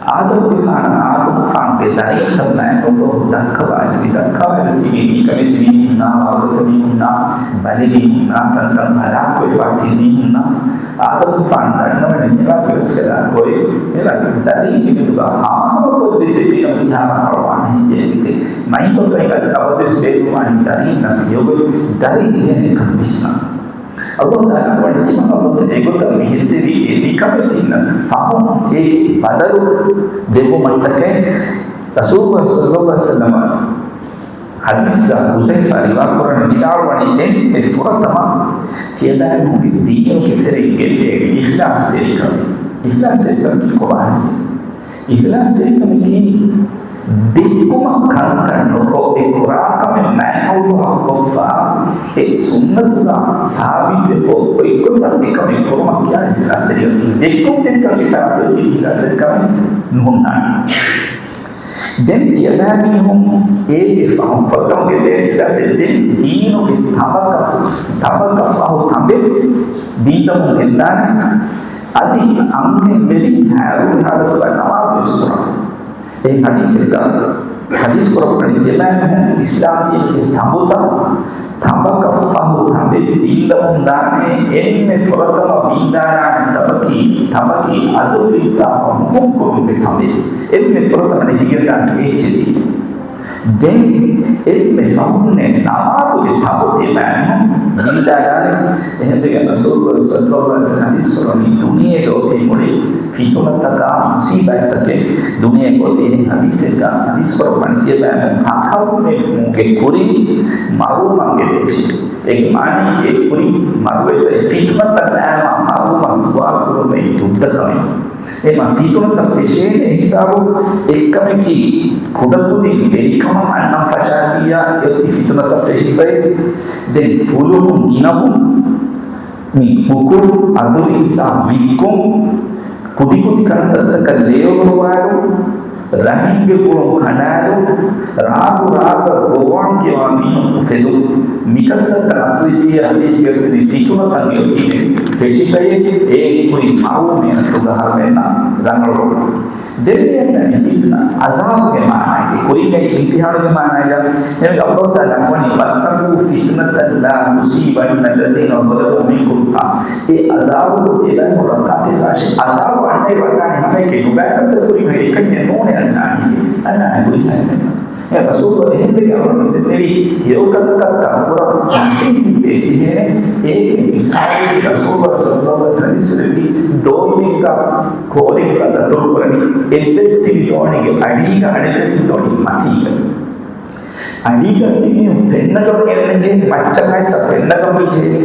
އާދަމުގެފާނަށް، އާދަމުގެފާނުގެ ދަރިންތައް ނާއިމް އަލްލާހު ދައްކަވާލެވި، ދައްކަވާލެވި ތިބީ ނިކަމެތި މީހުންނާ، ވަރުގަދަ މީހުންނާ، ބަލި މީހުންނާ، ތަންތަން ހަލާކުވެފާ ތި މީހުންނާ. އާދަމުގެފާނު ދަންނަވަނީ މިއަޅާ އިބަރަސްކަލާކޮއެވެ. މިއަޅާ ދަރީންގެ މެދުގަ ހާމަކޮށްލި ދެބިނަމަ ކިހާ ރަނގަޅުވާނެ ހެއްޔޭ މިތެ. މައިންބަފައިން އަދި އަބަދުވެސް ބޭނުންވާނީ ދަރީންނަށް ހެޔޮގޮތް ދަރިން ކިހިނެއްކަން ވިސްނާ. އަލްލާހު ތަޢާލާ ވަނީ ތިމަން އަލްލާހު ތަޢާލާ އެގޮތަށް މި ހެއްދެވީ އެ ނިކަމެތިންނަށް ފަހުން އޭގެ ބަދަލު ދެއްވުމަށްޓަކައި. ރަސޫލުﷲ ޞައްލަﷲު ޢަލައިހި ވަސައްލަމަ ޙަދީޘްގަ ޙުޛައިފާ ރިވާކުރަނީ ވިދާޅުވަނީ އެންމެ ފުރަތަމަ ތިޔަބައިމީހުންގެ ދީނުގެ ތެރެއިން ގެއްލޭ އިޚްލާޞްތެރިކަމެއް. އިޚްލާޞްތެރިކަމަކީ ކޮބާހެއްޔޭ؟ އިޚްލާޞްތެރިކަމަކީ ދެއްކުމަށް ކަންތައް ނުކޮށް، އެ ކުރާ ކަމެއް މާތް އައްލާހަށް ކޮށްފަ، އެ ސުންނަތުގަ ސާބިތުވެފަ އޮތް ގޮތަށް އެކަމެއް ކުރުމަށް ކިޔާ އިޚްލާޞްތެރިކަން. ދެއްކުންތެރިކަން ކިޔާ އިޚްލާޞްތެރިކަމެއް ނުހުންނާނެ. ދެން ތިޔަބައިމީހުން އޭގެ ފަހުން ފުރަތަމަ ގެންދޭނެ އިޚްލާޞްތެރި ދެން ދީނުގެ ތަނބަކަށް، ތަނބަކަށް ފަހު ތަނބެއް ބިންދަމުން ގެންދާނެ. އަދި އަންހެން ވެރިން ހާރުވި ހާލަތުގަ ނަމާދު ވެސް ކުރާނެ. އެ ޙަދީޘެއްގަ ޙަދީޘް ކުރައްވަނީ ތިޔަބައިމީހުން އިސްލާމް ދީނުގެ ތަނބުތައް، ތަނބަކަށް ފަހު ތަނބެއް ބިންދަމުން ދާނެ، އެންމެ ފުރަތަމަ ބިންދާނާނެ ތަނބަކީ، ތަނބަކީ ޢަދުލު އިންސާފާ މުހުންކުރުމުގެ ތަނބެއް. އެންމެ ފުރަތަމަ ނެތިގެންދާނެ އެއްޗެއް. ދެން އެންމެ ފަހުންނެއް ނަމާދުގެ ތަނބު ތިޔަބައިމީހުން ބިންދާނާނެ. އެހެންވެގެން ރަސޫލު ޞައްލައްލާހު ޢަލައިހި ވަސައްލަމަ ޙަދީޘް ކުރައްވަނީ ދުނިޔޭގަ އޮތީ މުޅި ފިތުނަތަކާ މުޞީބާތްތަކެއް ދުނިޔޭގަ އޮތީ. އެހެން ޙަދީޘެއްގަ ޙަދީޘް ކުރައްވަނީ ތިޔަބައިމީހުން ހަކަރުމެއްގެ ކުރިން މަރުވުމަށް އެބައިސް. އޭގެ މާނައަކީ އެ ކުރިން މަރުވެތަ އެ ފިތުނަތައް ނާމާ މަރުވުމަށް ދުޢާ ކުރުމެއް ދުށްދަކަމެއް. އެމަ ފިތުނަތައް ފެށޭނެ ހިސާބު އެއްކަމަކީ ކުޑަކުދިން ވެރިކަމަށް އަންނަން ފަށާފިއްޔާ އެއޮތީ ފިތުނަތައް ފެށިފައި. ދެން ފުލުހުން ގިނަވުން، މި ހުކުރު އަދުލު އިންސާފް ވިއްކުން، ކުދިކުދި ކަންތައްތަކަށް ލޭވަރުވާލުން، ރަޙިމްގެ ކުޅުން ކަނޑާލުން، ރާގު ރާގަށް ގޮވާން ކިޔަވާ މީހުން އުފެދުން. މިކަންތައްތައް އަތުވެއްޖިއްޔާ ހަދީސްގައި އޮތީ ފިތުނަތައް އޮތީ ފެށިފައި. އޭގެ ކުރިން މަރުވުމެއް އަސްލުގަ އަހަރުމެންނަށް ރަނގަޅު. ދެން މިއަންނަނީ ފިތުނަ ޢަޒާބުގެ މާނައަކީ، ކުރިން އިމްތިޙާނުގެ މާނައިގަ. އެމީ އައްލާހު ތަޢާލާ ވަނީ، "وَاتَّقُوا فِتْنَةً لَا تُصِيبَنَّ الَّذِينَ ظَلَمُوا مِنْكُمْ خَاصَّةً." އެ ޢަޒާބު ތިޔަބައިމީހުން ރަނގަޅަށް އަންނައި ވަންނާނެ ހަމައެކަނި ނުބައިކަންތައް ކުރީމަ އެކަންޏެއް ނޫނޭ އަންނާނީ. އަންނާނީ ހުރިހާ އެއް ރަސޫލު އެހެންވެގެން އަޅުގަނޑު ދެންނެވީ ހެޔޮކަންތައްތައް ކުރަން ނަސީހަތް ދޭ ޖެހޭނެ. އޭގެ މިސާލެއް ރަސޫލު ޞައްލައްލާހު ޢަލައިހި ވަސައްލަމަ ދެއްވީ ދޯނިއެއްގަ ކޯރެއްގަ ދަތުރުކުރަނީ އެއްބަޔަކު ތިބި ދޯނިގެ އަޑީގަ އަނެއްބަޔަކު ދޯނި މަތީގަ. އަޑީގަ ތިބި ފެންނަގަން ގެންނަންޖެހޭ މައްޗަށް އައިސް ފެންނަގަން ވެއްޖެހޭ.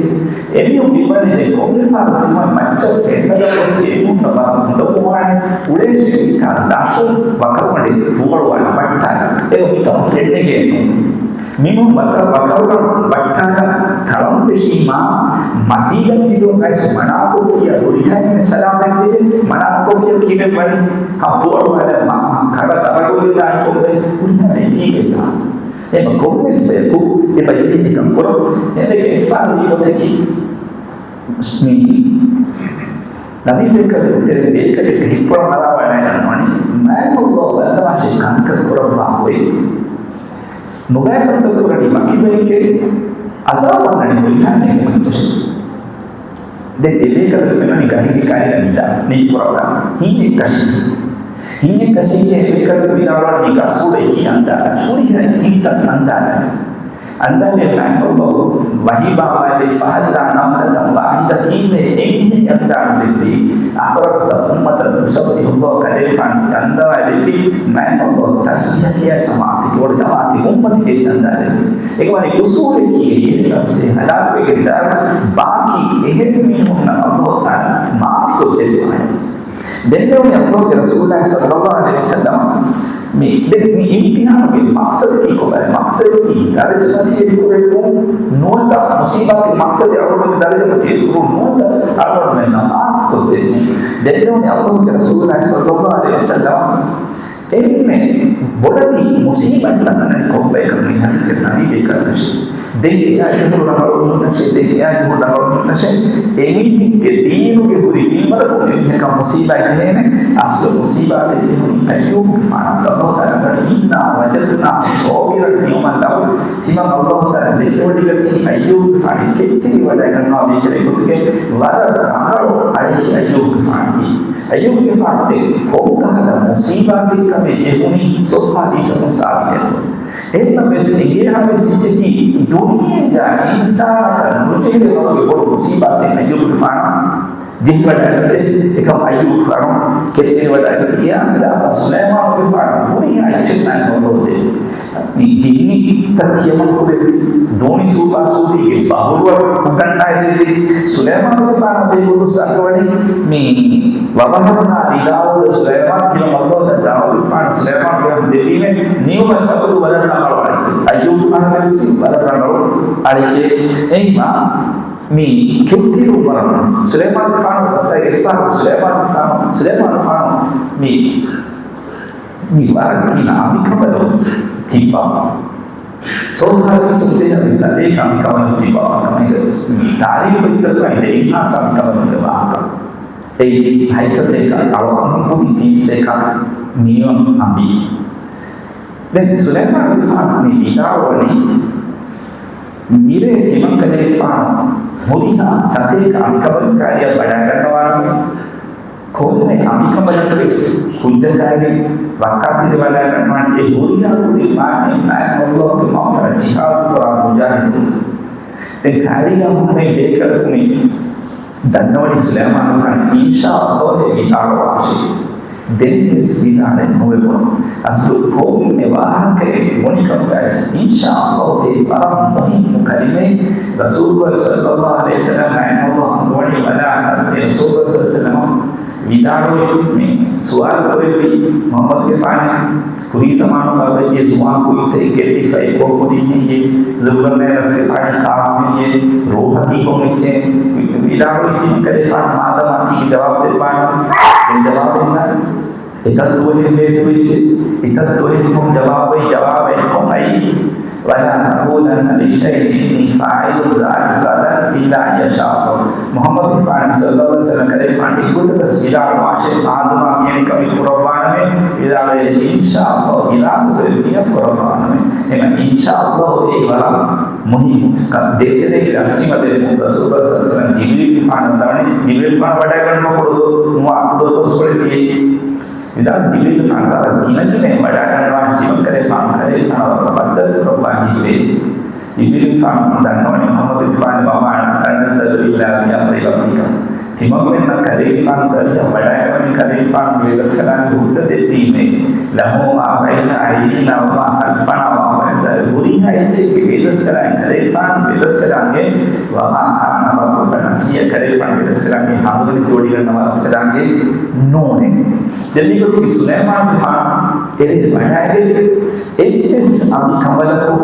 އެމީހުން މިވަނީ ދެން ކޮންމެ ފަހަރަކު ތިމާ މައްޗަށް ފެންނަގަން ވެސް އެމީހުންނަށް ވަރަށް އުނދަގޫވާނެ. އުޅޭ ޝެއިތާން ދަށުން ވަކަރުގަނޑެއް ފޫއަޅުވާނެ ބައްޓާލަ. އެ މިތަނުން ފެންނެގޭނު. މިނޫން ބަތަ ވަކަރުގަނޑު ބައްޓާލަ ތަޅަން ފެށީމާ މަތީގަ ތިބި އައިސް މަނާކޮށްފިއްޔާ ހުރިހާ އެންމެ ސަލާމަތްވެ މަނާކޮށްފިއްޔާ ކީއްވެ ވަނީ؟ ހަ ފޫއަޅުވާލަ މަ-، ކަޑަ ދަރަގޮޅި ދާން ކޮށްވެ ހުރިހާ އެކީގައިތާ. އެމަ ކޮންމެސް ބަޔަކު އެބަ ޖެހި އެކަން ކުރަން. އެމެގެ އެއްފަހަރު ވީ ގޮތަކީ މި ނަބީ ބޭކަލެއް ތެރެ ބޭކަލެއްގެ ހިތްޕުޅަށް އަރާވަޑައިގަންނަވަނީ މާތް އައްލާހު ވައްލަވާށޭ ކަންތައް ކުރައްވާ ގޮތް. ނުބައިކަންތައް ކުރަނީ ވަކި ބައެކޭ، އަޒާބު އަންނަނީ ހުރިހާ އެކަމަށް. ދެން އެ ބޭކަލަކު މިވަނީ ގަހެއްގެ ކައިރިއަށް ނިދާ ނިދި ކުރައްވާ ހިނގެއް ކަށީ. ހިނގެއް ކަށީގެ އެ ބޭކަލަކު ވިދާޅުވަނީ ގަސް ބުޑަކީ އަންދާނެ. ހުރިހާ ހިނގިތައް އަންދާނެ. އަންދާނީ މާތް އައްލާހު ވަޙީ ބާވާލި فَهَلَّا نَمْلَةً وَاحِدَةً ކީއްވެ އެންމެހެން އަންދާނު ދެއްވީ. އަޚްރަޖްތަ އުއްމަތަން ތުސައްބިޙުﷲ ކަލޭގެފާނު އަންދަވާލެއްވީ މާތް އައްލާހު ތަސްބީޙަ ކިޔާ ޖަމާޢަތެއް، ބޮޑު ޖަމާޢަތެއް އުއްމަތެއް އަންދާލެއްވީ. އެގޮތަށް އުސޫލަކީ އެހެން ނަފްސެއް ހަލާކުވެގެންދާ ބާކީ އެހެން މީހުންނަށް އައްލާހު ތަޢާލާ މާފްކޮށްދެއްވާނެ. ދެންނެވުނީ އައްލާހުގެ ރަސޫލާ ޞައްލައްލާހު ޢަލައިހި ވަސައްލަމަ މި، ދެ-، މި އިމްތިޙާނުގެ މަޤްޞަދަކީ ކޮބާ؟ މަޤްޞަދަކީ ދަރަޖަ މަތިވެރިކުރެއްވުން ނުވަތަ މުޞީބާތެއް މަޤްޞަދެއް އަޅުގަނޑުގެ ދަރަޖަ މަތިވެރިކުރުން ނުވަތަ އަޅުގަނޑުމެންނަށް މާފްކޮށްދެއްވުން. ދެންނެވުނީ އައްލާހުގެ ރަސޫލާ ޞައްލައްލާހު ޢަލައިހި ވަސައްލަމަ އެންމެ ބޮޑެތި މުޞީބާތްތައް އަންނަނީ ކޮންބައެކަން މި ޙަދީޘްގެ ނަބީ ބޭކަލަކަށެއް. ދެން އެއާ އެހުރު ރަނގަޅު މީހުންނަށެއް، ދެން އެއާ އެހުރު ރަނގަޅު މީހުންނަށެއް، އެމީހެއްގެ ދީނުގެ ހުރި މިންވަރަކުން އެމީހަކަށް މުޞީބާތް ޖެހޭނެ. އަސްލު މުޞީބާތެއް ޖެހުނީ އައްޔޫބުގެފާނަށް. އައްލާހު ތަޢާލާ ވަނީ إِنَّا وَجَدْنَاهُ صَابِرًا نِعْمَ الْعَبْدُ. ތިމަން އައްލާހު ތަޢާލާ ދެކެވަޑައިގަތީ އައްޔޫބުގެފާނު ކެތްތެރިވަޑައިގަންނަވާ ބޭކަލެއް ގޮތުގައި ވަރަށް ރަނގަޅު އަޅެކޭ އައްޔޫބުގެފާނަކީ. އައްޔޫބުގެފާނަށް ކޮންކަހަލަ މުޞީބާތެއްކަމެއް ޖެހުނީ ޞައްޙަ ޙަދީޘަކުން ސާބިތެއް ނޫން. އެހެންނަމަވެސް އެނގޭހާވެސް އެއްޗަކީ ދުނިޔޭގަ އިންސާނަކަށް ނުޖެހޭ ވަރުގެ ބޮޑު މުޞީބާތެއް އައްޔޫބުގެފާނަށް ޖެހިވަޑައިގަތޭ. އެކަމަށް އައްޔޫބުގެފާނު ކެތްތެރިވަޑައިގަތީ އެއާ ސުލައިމާނުގެފާނު ހުރިހާ އެއްޗެއް ނާން ނޯދޯދޭ. މި ޖިންނިތައް ކިޔަމަން ކުރެއްވި، ދޯނި ސޫފާ ސޫފީގެ ބަހުރުވަރު އުނގަންނާދެއްވި، ސުލައިމާނުގެފާނާ ބޭފުޅު ސާކަވަނީ މި ވަވަހަރުނާ ރިދާހުލަ ސުލައިމާން ކިޔަމަން އައްލާހު ތަޢާލާ ދާވަތުގެފާނު ސުލައިމާނުގެ ދެވީމެ އައްޔޫބު ވަރަށް ރަނގަޅު އަޅެކޭ. އައްޔޫބު ވަރަށް ރަނގަޅު އަޅެކޭ. އެހެންވީމާ މި ކެތްތެރިވުން ވަރަށް ސުލައިމާނުގެފާނު ބަސްއައިގެންފާނު، ސުލައިމާނުގެފާނު، ސުލައިމާނުގެފާނު މި، މި ވަރަށް ގިނަ އަނބިކަނބަލުން ތިއްބާ. ސައުދީ އަރަބިއަށް ތިބޭ ސަތޭކަ އަނބިކަނބަލުން ތިއްބާ ކަމެއް މި ތާރީޚު އިތުރު އިންނާސް އަނބިކަނބަލުންގެ ވާހަކަ. އެއީ ހަތްސަތޭކަ އަޅުކަމަކުން ތީސް ސަތޭކަ މިލިއަން އަނބި. ދެން ސުލައިމާނުގެފާނު މި ވިދާޅުވަނީ، މިރޭ ތިމަންކަލޭގެފާނު ހުރިހާ ސަތޭކަ އަނބިކަނބަލަކާއި ވަޑައިގަންނަވާނަމޭ، ކޮންމެ އަނބިކަނބަލަކުވެސް ކުއްޖަކާއި ވައްކާތެރިވަޑައިގަންނަވާނެ. އެ ހުރިހާ ކުރި މާނައެއް މާތް ﷲ ގެ މަގުތައް ޖިހާދު ކުރާ މުޖާހިދުން. ދެން ކައިރިއަށް ހުންނެވި ބޭކަލަކު މި ދަންނަވަނީ ސުލައިމާނުގެފާނު އިންޝާﷲ ވިދާޅުވާށޭ. ދެންވެސް ވިދާޅެއް ނުވެވުނު. އަސްލު ކޮންމެ ވާހަކައެއް ބުނިކަމުގައިވެސް އިންޝާﷲ އެއީ ވަރަށް މުހިންމު ކަލިމައެއް. ރަސޫލު ޞައްލައްލާހު ޢަލައިހި ވަސައްލަމް އަންނަ ވަލާ ތަން ރަސޫލު ޞައްލައްލާހު ޢަލައިހި ވަސައްލަމް ވިދާޅުވި މި ސުވާލު ކުރެއްވި މުޙައްމަދުގެފާނެ ކުރީ ޒަމާނުގަ އަޅުގަނޑުގެ ޒުވާން ކުއްތައް ގެއްލިފައި ކޮން ކުދިން ހެއްޔޭ؟ ޒުލްޤަރްނައިން ރަސްގެފާނެ ކާކު ހެއްޔޭ؟ ރޫޙަކީ ކޮން އެއްޗެއް؟ ވިދާޅުވި ތިމަންކަލޭގެފާނު މާދަމާ ތީ ޖަވާބު ދެއްވާނަމޭ. ދެން ޖަވާބެއް ނާން. އެތައް ދުވަހެއް ވޭތުވެއްޖެ. އެތައް ދުވަހެއް ފަހުން ޖަވާބެއް ކޮން އައީ؟ ولا تقولن لشيء إني فاعل ذلك غدا إلا أن يشاء الله. މުޙައްމަދުގެފާނު ޞައްލައްލާހު ޢަލައިހި ވަސައްލަމް ކަލޭގެފާނު އެއްގޮތަކަސް ވިދާޅުވާށޭ، މާދަމާ މިއަނެއްކަމެއް ކުރައްވާނަމޭ، ވިދާޅުވޭ، އިންޝާﷲ އިރާދަކުރެއްވިއްޔާ ކުރައްވާނަމޭ. އެހެން އިންޝާﷲ އެއީ ވަރަށް މުހިންމު. ކަ-، ދޭތެރޭގެ ރަސްމީ ބަދަލެއް ރަސޫލު ޞައްލައްލާހު ޢަލައިހި ވަސައްލަމް ޖިބްރީލުގެފާނު ދަންނަވަނީ، ޖިބްރީލުގެފާނު ވަޑައިގަންނަވާ ކުޑަދު-، ނުވާ ކުޑަދުވަސްކޮޅެއް ވިއޭ. ވިދާޅުވީ ޖިބްރީލުގެފާނު ވަރަށް ގިނަގިނައިން ވަޑައިގަންނަވާ ތިމަންކަލޭގެފާނު، ކަލޭގެފާނު ވަރަށް ބައްދަލު ކުރައްވާ ހިތްވޭ. ޖިބްރީލުގެފާނު ދަންނަވަނީ މުޙައްމަދުގެފާނު، وما تنزل إلا بأمر ربك. ތިމަންމެންނަށް ކަލޭގެފާނު ދަރިހަށް ވަޑައިގަންނަވަނީ ކަލޭގެފާނު ވިޔަސްކަލާނގެ ހުއްދަ ދެއްވީމޭ. له ما بين أيدينا وما خلفنا وما بين ذلك. ހުރިހާ އެއްޗެއްގެ ވިޔަސްކަލާނގެ ކަލޭގެފާނު ވިޔަސްކަލާނގެ وما كان ربك نسيا. ކަލޭގެފާނު ވިޔަސްކަލާނގެ ހަނދުމަނި ތި ވޮޑިގަންނަވާ ރަސްކަލާނގެ ނޫނެއް. ދެން މިގޮތަކީ ސުލައިމާނުގެފާނު އެރޭ ވަޑައިގެން އެއްވެސް އަނބިކަނބަލަކު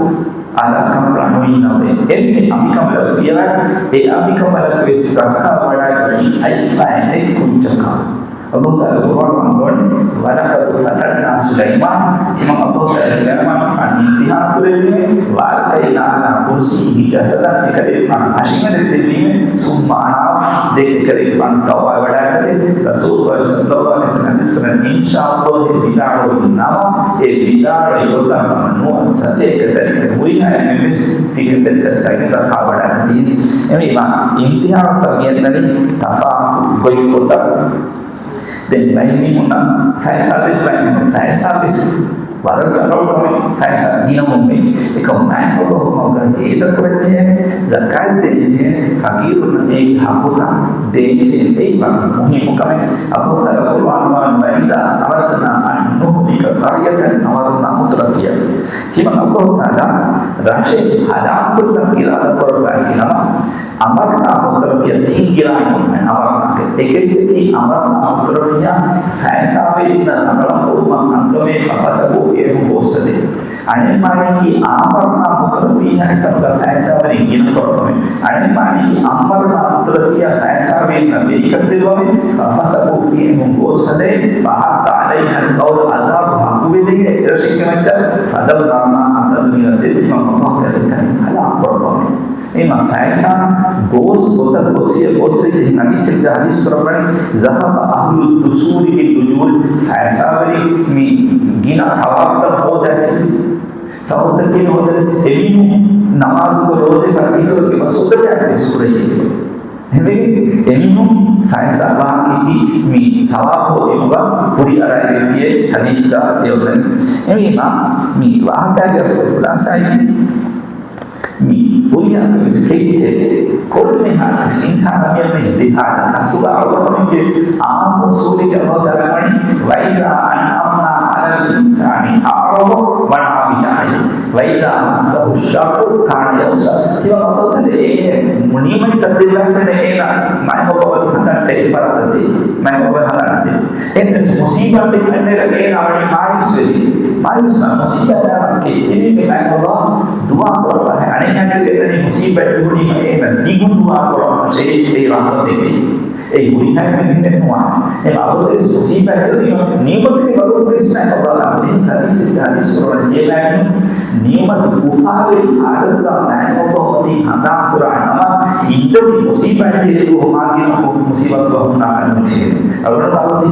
އާލާސްކަންފުޅާ ނުއިންނަވޭ. އެންމެ އަނބިކަނބަލަކު ފިޔަވާ، އެ އަނބިކަނބަލަކުވެސް ރައްކާ ވަޑައިގަންނަވަނީ އަތްފައިން އެއް ކުއްޖަކާ. ﷲ ތަޢާލާ ޤުރްއާނުގަ ވަންނަވަނީ، ولقد فتنا سليمان. ތިމަން ﷲ ތަޢާލާ ސުލައިމާނުގެފާނު އިމްތިޙާނު ކުރެއްވީމޭ، وألقينا على كرسيه جسدا. އެކަލޭގެފާނު ހަށިގަނޑެއް ދެއްވީމޭ، ثم أناب. ދެން އެކަލޭގެފާނު ތައުބާވެ ވަޑައިގަތޭ. ރަސޫލު ޞައްލައްލާހު ޢަލައިހި ވަސައްލަމް ޙަދީޘް ކުރަނީ، އިންޝާﷲ ވިދާޅުވި ނަމަ، އެ ވިދާޅުވި ގޮތަށް ހަމަ ނުވަތަ ސަތޭކަ ތަރިކަ ހުރިހާ އެންމެންވެސް ފިކިހެން ތަރިކަ ތައްގެ ރައްކާ ވަޑައިގަތީ. އެމީ އިމްތިޙާނުތައް މިއަންނަނީ ތަފާތު ގޮތްގޮތަށް. ދެން ބައެއް މީހުންނަށް ފައިސާ ދެއްވައި ފައިސާ ވެސް ވަރަށް ރަނގަޅު ކަމެއް ފައިސާ ގިނަވުމެއް. އެކަމު މާތް ﷲ ގެ މަގުގަ ހޭދަ ކުރަންޖެހޭނެ، ޒަކާތް ދޭންޖެހޭނެ، ފަޤީރުންނަށް އޭގެ ޙައްޤުތައް ދޭންޖެހޭނެ. އެއީ ވަރަށް މުހިއްމު ކަމެއް. ﷲ ތަޢާލާ ޤުރްއާނުގަ ވަންނަ، وإذا أردنا أن نهلك قرية أمرنا مترفيها. ތިމަން ﷲ ތަޢާލާ ރަށެއް ހަލާކުކޮށްލަން އިރާދަ ކުރައްވާފިނަމަ، أمرنا مترفيها، ތިން ގިރާއިން އަމަރުނާގެ އެކެއްޗަކީ، أمرنا مترفيها، ފައިސާވެރިންނަށް ރަނގަޅަށް ހުރުމަށް އަންކަމޭ، ففسقوا فيها، އެކަމުން ގޯސް ހަދޭ. އަނެއް މާނައަކީ، آمرنا مترفيها، އެތަނުގަ ފައިސާވެރިން ގިނަ ކުރައްވަމޭ. އަނެއް މާނައަކީ، أمرنا مترفيها، ފައިސާވެރިންނަށް ވެރިކަން ދެއްވަމޭ، ففسقوا فيها، އެކަމުން ގޯސް ހަދޭ، فحق عليها القول، ޢަޒާބު ޙައްޤުވެދޭ އެރަށެއްގެ މައްޗަށް، فدمرناها تدميرا، ދެން ތިމަން ﷲ ތަޢާލާ އެތަނިން ހަލާކު ކުރައްވަމޭ. އެހެންވީމާ ފައިސާ ގޯސް ގޮތަށް ގޮސް، ގޮސް ވެއްޖެ. އެހެން ޙަދީޘެއްގަ ޙަދީޘް ކުރައްވަނީ، ذهب أهل الدثور بالأجور، ފައިސާވެރިން މި ގިނަ ސަވާބުތައް ހޯދާފި. ސަވާބުތައް ކިހިނެއް ހޯދަނީ؟ އެމީހުން ނަމާދުގަ ރޯދަ ފަރުޟު އިތުރު ވިޔަސް ސަދަޤާތް ވެސް ކުރެވޭ. އެހެންވެގެން އެމީހުން ފައިސާ ވާހަކައަކީ މި ސަވާބު ހޯދުމުގަ ކުރިއަރާގެންފިޔޭ ޙަދީޘްގަ އެއޮންނަނީ. އެހެންވީމާ މި ވާހަކައިގެ އަސްލު ޚުލާޞާއަކީ، މި ހުރިހާ ކަމެއް ކެއްޗެއް ކޮންމެހާ ވެސް އިންސާނާ މިއަންނަނީ ދެ ހާލަށް. އަސްލުގަ އަޅުގަނޑުމެންގެ އާންމު އުސޫލެއްގަ އަﷲ ތަޢާލާ ވަނީ، وإذا أنعمنا على الإنسان أعرض ونأى بجانبه وإذا مسه الشر كان يئوسا. ތިމަން އަﷲ ތަޢާލާ އޭނަ ނިޢުމަތްތައް ދެއްވާފަ އޭނަ މާތް ﷲ ވަރަށް ހަނދާން އެއްފަރާތަށް ދޭ. މާތް އަﷲ ހަނދާން ދޭ. އެހެންވެސް މުސީބާތެއް އަންނައިރަށް އޭނާ ވަނީ މާޔޫސް ވެ. މާޔޫސް ނާ މުސީބާތަކަށް ތެރޭގެ މާތް އަﷲ ދުޢާ ކުރައްވާ. އަނެއް އާޔަތެއްގައި ވަނީ މުސީބާތް ޖެހުނީމަ އޭނަ ދިގު ދުޢާ ކުރައްވާ. އެއީ ރަޙްމަތެއް. އެއީ ހުރިހާ އެންމެން އެހެނެއް ނުވާނެ. އެ އަބަދުވެސް މުސީބާތް ޖެހުނީމަ ނިޢުމަތުގެ ބަދަލުގައި މާތް އަﷲ ލާން. އެހެން ޙަދީޘެއް ޙަދީޘް ކުރަން ޖެހޭ މާތް ނިޢުމަތު އުފާވެރި ޙާލަތުގަ މާތް އަﷲ މަތީ ހަނދާން ކުރާ ނަމަ، އިއްދަތި މުސީބާތް ޖެހޭ ދުވަހު މާގިނަ މުސީބާތުގަ ހުންނާކަށް ނުޖެހޭ. އަޅުގަނޑު އަބަދު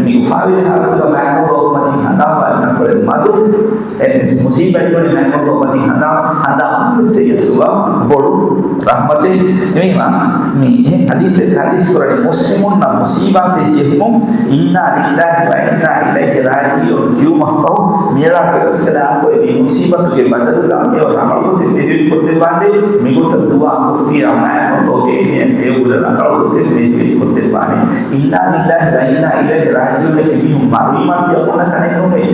މި އުފާވެރި ޙާލަތުގަ މާތް އަﷲ މަތީ ހަނދާންވާ ތަންކޮޅެއް މަދު، އެ މުސީބާތް ޖެހުނީ މާތް އަﷲ މަތީ ހަނދާން، ހަނދާން ވެސް އެއް ބޮޑު ރަޙްމަތެއް. އެހެންވީމަ މި އެހެން ޙަދީޘެއް ޙަދީޘް ކުރަނީ މުސްލިމުންނަށް މުސީބާތެއް ޖެހުމުން، إنا لله وإنا إليه راجعون ކިޔުމަށްފަހު، މިއަޅާ ކެރަސްކަލާނގޮއެ މި މުސީބާތުގެ ބަދަލުގަ މިއޮތް ރަނގަޅު ގޮތެއް މެދުވެރިކޮށްދެއްވާނދޭ، މިގޮތަށް ދުޢާ ކޮށްފިއްޔާ މާތް އަﷲ އޭގެ މިޔަން އެއުރަ ރަނގަޅު ގޮތެއް މެދުވެރިކޮށްދެއްވާނެ. إنا لله وإنا إليه راجعون އަކީ މީހުން މަރުވީމާ ކިޔަން އޮންނަ ތަނެއް ނޫން އެއީ.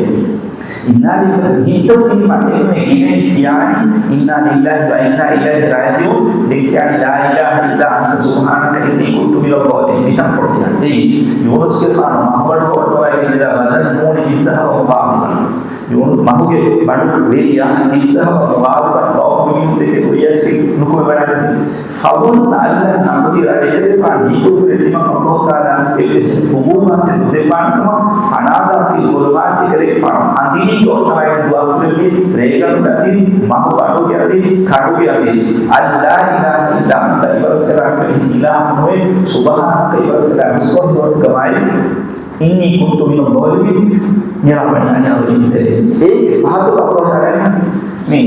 إنا لله، ހިތަށް ތިން މަތިންމެ ގިނައިން ކިޔާނީ، إنا لله وإنا إليه راجعون، ދެން ކިޔާނީ، لا إله إلا أنت سبحانك إني كنت من الظالمين. މިތަންކޮޅު ކިޔާނީ. އެއީ، ޔޫނުސްގެފާނު މަހުގަނޑު އޮންނަވައިގެން ވަޒަން ނޫނީ اذهبا مغاضبا. ޔޫނުސް މަހުގެ ބަނޑު ވެރިޔާ، اذهبا مغاضبا، ބައުމި މީހުން ދެކެ ކުރިޔަސް ނުކުމެ ވަނައިގެން. ފަގުން އަލްލަ ނަމުދިރާ އެކަލޭފާނު ހީކުރު ކުރެއްވީމަ އަﷲ ތަޢާލާ އެއްވެސް ޢުޤޫބާތެއް ނުދެއްވާނެ ކަމަށް، فنادى في الظلمات އެކަލޭގެފާނު އަނދިރީގަ އޮންނަވައިގެން ދުޢާ ކުރެއްވި، ރޭގަނޑުގެ އަނދިރި، މަހު ބަނޑުގެ އަނދިރި، ކަނޑުގެ އަނދިރި، أن لا إله إلا أنت އިބަރަސްކަލާނގެ އިލާހު ނުވޭ، سبحانك އިބަރަސްކަލާނގެ ސުބްޙާނަތުގަ މާތް، إني كنت من الظالمين މިއަޅާ ވަނީ އަނިޔާވެރި މިތެރޭ. އޭގެ ފަހަތުގަ އަﷲ ތަޢާލާ މި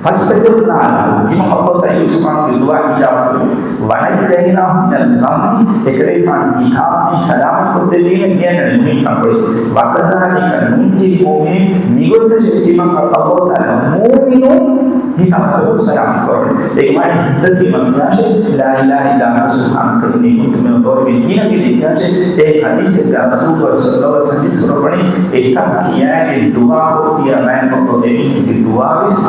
فاستجبنا له، ތިމަން އަﷲ ތަޢާލާ ޔޫސުފާނުގެ ދުޢާ އިޖާބަ ކުރި. ونجيناه من الغم، އެކަލޭފާނު ހިތާމައިން ސަލާމަތްކޮށްދެއްވީމެ މިއަންނަނީ މުހިންމު ތަންކޮޅެއް. وكذلك ننجي المؤمنين، މިގޮތަށް ތިމަން އަﷲ ތަޢާލާ މުއުމިނުން ހިތާމަތަކުން ސަލާމަތް ކުރަނީ. އޭގެ މާނަ ހިތަށް ތިމަން ކިޔާށޭ، لا إله إلا أنت سبحانك إني كنت من الظالمين. ގިނަ ގިނަ ކިޔާށޭ، އެ ޙަދީޘެއްގަ ރަސޫލު ޞައްލަﷲ ޢަލައިހި ވަސައްލަމަ ޙަދީޘް ކުރައްވަނީ، އެތާ ކިޔާގެން ދުޢާ ކޮށްފިއްޔާ މާތް އަﷲ އެމީހެއްގެ ދުޢާވެސް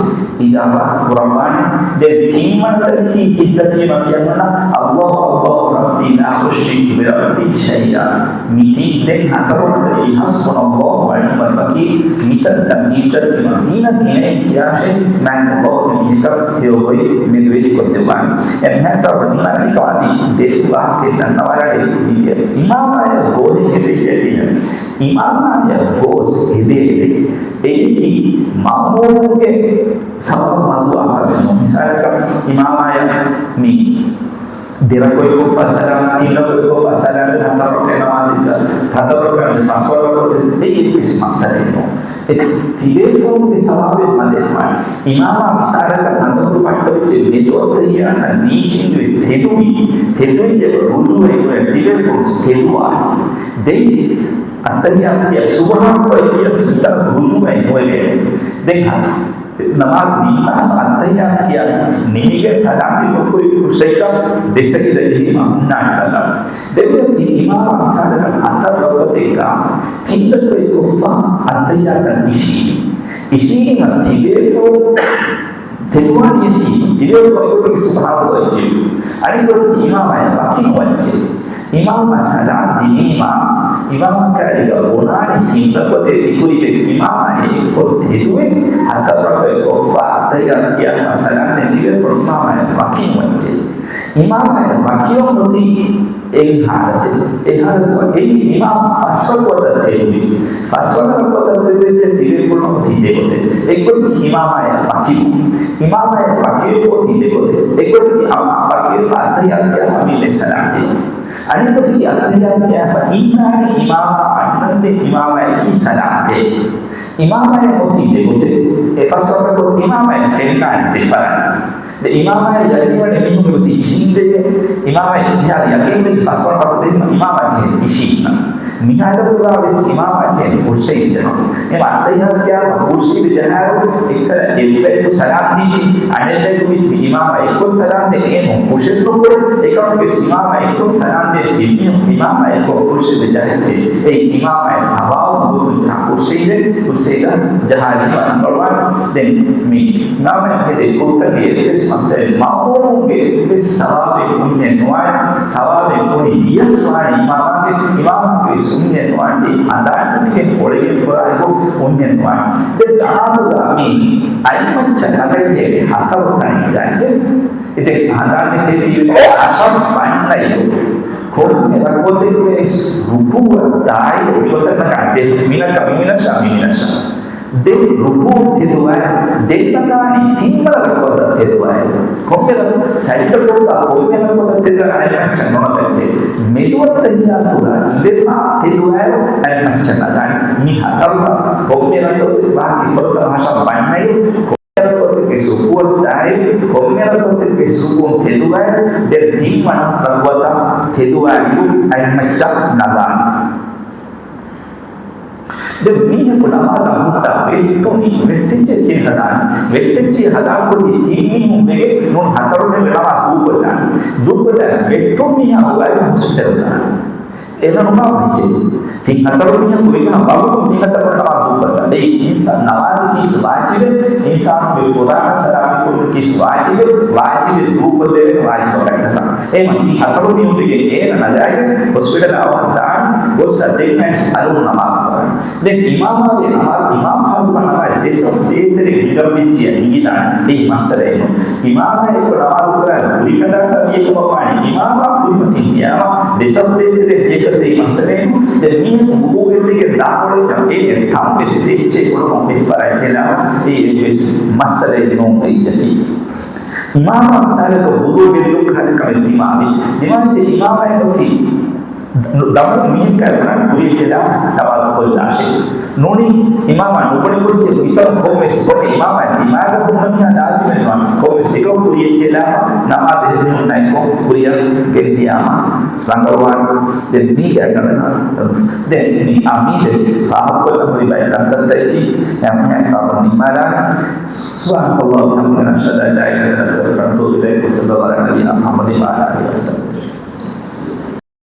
އިޖާބަ ކުރައްވާނެ. ދެން ތިންވަނަ ތަނަކީ ހިތަށް ތިމަން ކިޔަންވަނީ، الله الله ربي لا أشرك بربي شيئا. މި ތިން ދެން ހަތަރުވަނަ ތަނަކީ حسبنا الله ونعم الوكيل. މިތަންތަން ހިތަށް ތިމަން ގިނަ ގިނައިން ކިޔާށޭ، މާތް އަﷲ އެމީހަކަށް ހެޔޮ ގޮތް މެދުވެރި ކޮށްދެއްވާނެ. އެމީހާ ސަބަބުން ނިމާ ނިކަމާތީ ދެ ވާހަކައެއް ދަންނަވާލާ މިދިޔަ. އިމާމާޔަށް ގޯހެއް ހެދެއްޖެ ތިހެން. އިމާމާޔަށް ގޯސް ހެދޭ އެއީ މައުމޫމުންގެ ސަބަބުން މަދުވާ ކަމެއް ނޫން. މިސާލަކަށް އިމާމާޔަށް މި ދެ ރަކުޢަތްކޮށްފަ ސަލާމް، ތިން ރަކުޢަތްކޮށްފަ ސަލާމް، ހަތަރު ރަކުޢަތް ނަމާދެއްގަ ހަތަރު ރަކުޢަތް ފަސްވަނަ ރަކުޢަތް ދެއްވީ އެއްވެސް މައްސަލައެއް ނޫން. އެ ތިބޭފުޅުންގެ ސަބަބެއް މަދެއްވާނެ. އިމާމާ މިސާލަކަށް އަނދަމުރު ބައްޓަވެއްޖެ މެދު އައްތަހިއްޔާތަށް ނީށިންދުވެ ތެދުވި، ތެދުވެއްޖެ ރުޖޫޢަތް ކުރެ ތިބޭފުޅުން ތެދުވާނެ. ދެން އައްތަހިއްޔާތު ކިޔާ ސުބްޙާނައްލާހް ކިޔަސް ހިތަށް ރުޖޫޢަތް ނުވެވޭނެ. ދެން ހަ-، ނަމާދު ނިންމާފަ އައްތަހިއްޔާތު ކިޔާ ނިމިގެން ސަލާމް ދިނުމަށް ކުރި ކުށެއްގަ ދެ ސަޖިދަ ޖެހީމަ ހުންނާނެ ކަލާ. ދެން ތި އިމާމާ މިސާލަކަށް ހަތަރު ރަކުޢަތެއްގަ ތިން ރަކުޢަތްކޮށްފަ އައްތަހިއްޔާތަށް ނިށީނީ. އިށީނީމަ ތިބޭފުޅުން ތެދުވާނީ އެކީ، ތިބޭފުޅުން އެގޮތަކީ ސުބްޙާނައްލާހް އެއްޗެއް. އަނެއް ގޮތަކީ އިމާމާޔަށް ވަކިނުވައްޗެއް. އިމާމާ ސަލާމް ދިނީމާ، އިމާމާ ކައިރީގަ ބުނާނީ ތިން ރަކުޢަތެއް ތިކުރީ ދެން އިމާމާ އެއްކޮށް ތެދުވެ، ހަތަރު ރަކުޢަތްކޮށްފަ އައްތަހިއްޔާތު ކިޔާފަ ސަލާމް ދޭ ތިބޭފުޅުން އިމާމާޔަށް ވަކިނުވައްޗެއް. އިމާމާޔަށް ވަކިވަން އޮތީ އެއް ހާލަތެއް. އެ ހާލަތުގަ އެއީ އިމާމް ފަސް ރަކުޢަތަށް ތެދުވި. ފަސްވަނަ ރަކުޢަތަށް ތެދުވެއްޖެ ތިބޭފުޅުން އޮތީ ދެގޮތެއް. އެއްގޮތަކީ އިމާމާޔަށް ވަކިވުން. އިމާމާޔަށް ވަކިވެފަ އޮތީ ދެގޮތެއް. އެއްގޮތަކީ އަމާ ވަކިވެފަ އައްތަހިއްޔާތު ކިޔާފަ މިލެ ސަލާމް ދޭ. އަނެއްގޮތަކީ އައްތަހިއްޔާތު ކިޔާފަ އިންނާނެ އިމާމާ އަންނަންދެން އިމާމާ އެކީ ސަލާމް ދޭ. އިމާމާޔަށް އޮތީ ދެގޮތެއް. އެ ފަސް ވަގުތު އިމާމާޔަށް ފެންނާނެ ދެފަރާތް. ދެ އިމާމާޔަށް ޔަގީންވަނީ މީހުން އޮތީ އިށީނދެގެން. އިމާމާޔަށް މިހާރު ޔަގީންވެއްޖެ ފަސްވަނަ ވަގުތު އެހެން އިމާމާ ޖެހެނީ އިށީންނަށް. މި ހާލަތުގަވެސް އިމާމާ ޖެހެނީ ކުށެއް ޖެހުން. އެ އައްތަހިއްޔާތު ކިޔާފަ ކުށީގެ ޖަހާއިރު އެއްކަލަ އެއްބަޔަކު ސަލާމް ދީފި، އަނެއްބަޔަކު މިތިބި އިމާމާ އެއްކޮށް ސަލާމް ދޭ އޭނު ކުށެއް ނުކުރޭ. އެކަމުގެ އިމާމާ އެއްކޮށް ސަލާމް ދޭ ތިން މީހުން އިމާމާ އެއްކޮށް ކުށެއް ޖަހައްޖެ. އެ އިމާމާ ތަވާވުން ގޮތު ކުރްސީގެ، ކުރްސީގަ ޖަހާލީމަ ރަނގަޅުވާނެ. ދެން މި އިމާމަށް ހެދޭ ކުށްތަކެއް އެއްވެސް މައްސަލައެއް މައުމޫމުންގެ އެއްވެސް ސަވާބެއް އުންޏެއް ނުވާނެ، ސަވާބެއް އުނި ވިޔަސް ވާނެ އިމާމާގެ، އިމާމާގެ ވެސް އުންޏެއް ނުވާނެ، އަނދާން ތިކެން އޮޅެގެން ކުރާ އެކު އުންޏެއް ނުވާނެ. ދެން ދަނާދުގަ މި އަތްމައްޗަށް ނަގައްޖެ ހަތަރު ތަނެއް ދާން. ދެން ހަނދާން ތެދީ ހަށަށް ބަންނައިރު، ކޮންމެ ރަކުޢަތެއްގެ ވެސް ރުކޫޢަށް ދާއިރު މިގޮތަށް ނަގާނެ. ދެން މިނަކަށް މި މިނަށާ، މި މިނަށާ. ދެން ރުކޫޢަށް ތެދުވާ، ދެން ނަގާނީ ތިންވަނަ ރަކުޢަތަށް ތެދުވާ. ކޮންމެ ރަކު، ސަޖިދަ ކޮށްފަ ކޮންމެ ރަކުޢަތަށް ތެދުވާ އަތްމައްޗަށް ނުނަގައްޖެ. މެދު އައްތަޙިއްޔާތުގަ އިވެފަ ތެދުވާއިރު އަތްމައްޗަށް ނަގާނީ. މި ހަތަރުތަ ކޮންމެ ރަކުޢަތެއް ވާކި ފުރަތަމަ ހަށަށް ބަންނައިރު، ރަކުޢަތެއްގެ ރުކޫޢަށް ދާއިރު، ކޮންމެ ރަކުޢަތެއްގެ ރުކޫޢުން ތެދުވާއިރު، ދެން ތިންވަނަ ރަކުޢަތަށް ތެދުވާއިރު އަތްމައްޗަށް ނަގާނެ. ދެން މީހަކު ނަމާދަށް ހުއްޓާ ވެއްޓުނީ، ވެއްޓެއްޗެއް ކިހިނެއް ހަދާނީ؟ ވެއްޓެއްޗެއް ހަދާން ގޮތީ ތިން މީހުން ވެގެން ނޫން ހަތަރު މީހުން ނަމާދު ދޫކޮށްލާނީ. ދޫކޮށްލާނީ ވެއްޓުން މީހާ ހުވައިގެން ހޮސްޕިޓަލް ދާނީ. އޭނަ ނުބާ މައްޗެއް. ތިން ހަތަރު މީހަކު އެކަހަ ވަގުތުން ތިން ހަތަރު ނަމާދު ދޫކޮށްލާ. އެއީ އިންސާން ނަމާދު ކީސް ވާޖިބެއް، އިންސާނުގެ ފުރާނަ ސަލާމަތްކުރުން ކީސް ވާޖިބެއް، ވާޖިބެއް ދޫކޮށްލެވޭނެ ވާޖިބަކަށްޓަކާ. އެހެން ތިން ހަތަރު މީހުން ވެގެން އޭނަ ނަގާގެން ހޮސްޕިޓަލަށް އަވަހަށް ދާން ގޮއްސަ ދެން އައިސް އަލުން ނަމާދު ކުރާނެ. ދެން އިމާމާގެ ނަމާދު، އިމާމް ފާތުމާ ނަމާދު ދެ ސަފު ދޭތެރޭ ހިނގަން ވެއްޖިއްޔާ ހިނގިދާނެ. އެއީ މައްސަލައެއް ނޫން. އިމާމާ އެއްކޮށް ނަމާދު ކުރާ ކުރިކަނޑާކަށް ވިޔަކަމަށް ވާނެ އިމާމާ ކުރިމަތިން ނިޔާމާ ދެ ސަފު ދޭތެރޭ ހިނގިޔަކަސް އެއީ މައްސަލައެއް ނޫން. ދެން މީހަކު ވުޟޫ ގެއްލިގެން ދާކޮޅެއް އޭގެ ތަން ވެސް ދެ އެއްޗެއް ކުރަމުން މި ފަރާތް ޖެހިލާމަ އެއީ އެއްވެސް މައްސަލައެއް ނޫން އެއްޔަކީ. އިމާމާ މިސާލަކަށް ވުޟޫ ގެއްލުން ކަހަލަ ކަމެއް ދިމާވި. ދިމާވިއްޖެ އިމާމާއަށް އޮތީ ދަމުން މީހަކާ ބުނަން ކުރިޔަށް ޖެހިލާފަ ނަމާދު ކޮށްލާށޭ. ނޫނީ އިމާމާ ނުބުނި ގޮސް މިތަނުން ކޮންމެސް ބޮޑެ އިމާމާ ދިމާގަ ހުންނަ މީހާ ލާޒިމެއް ނުވާނެ. ކޮންމެސް އެކަކު ކުރިޔަށް ޖެހިލާފަ ނަމާދު އެހެން މީހުންނާ އެއްކޮށް ކުރިޔަށް ގެންދިޔާމަ ރަނގަޅުވާނެ. ދެން މީގެ އަގަނޑަކަށް ދެން މި އަމީދެއް ފާހަގަކޮށްލަން ހުރި ބައެއް ކަންތައްތަކަކީ އެހެން ހިސާބުން ނިންމާލާނެ. سبحانك اللهم وبحمدك، نشهد أن لا إله إلا أنت، نستغفرك ونتوب إليك، وصلى الله على نبينا محمد وعلى آله وسلم.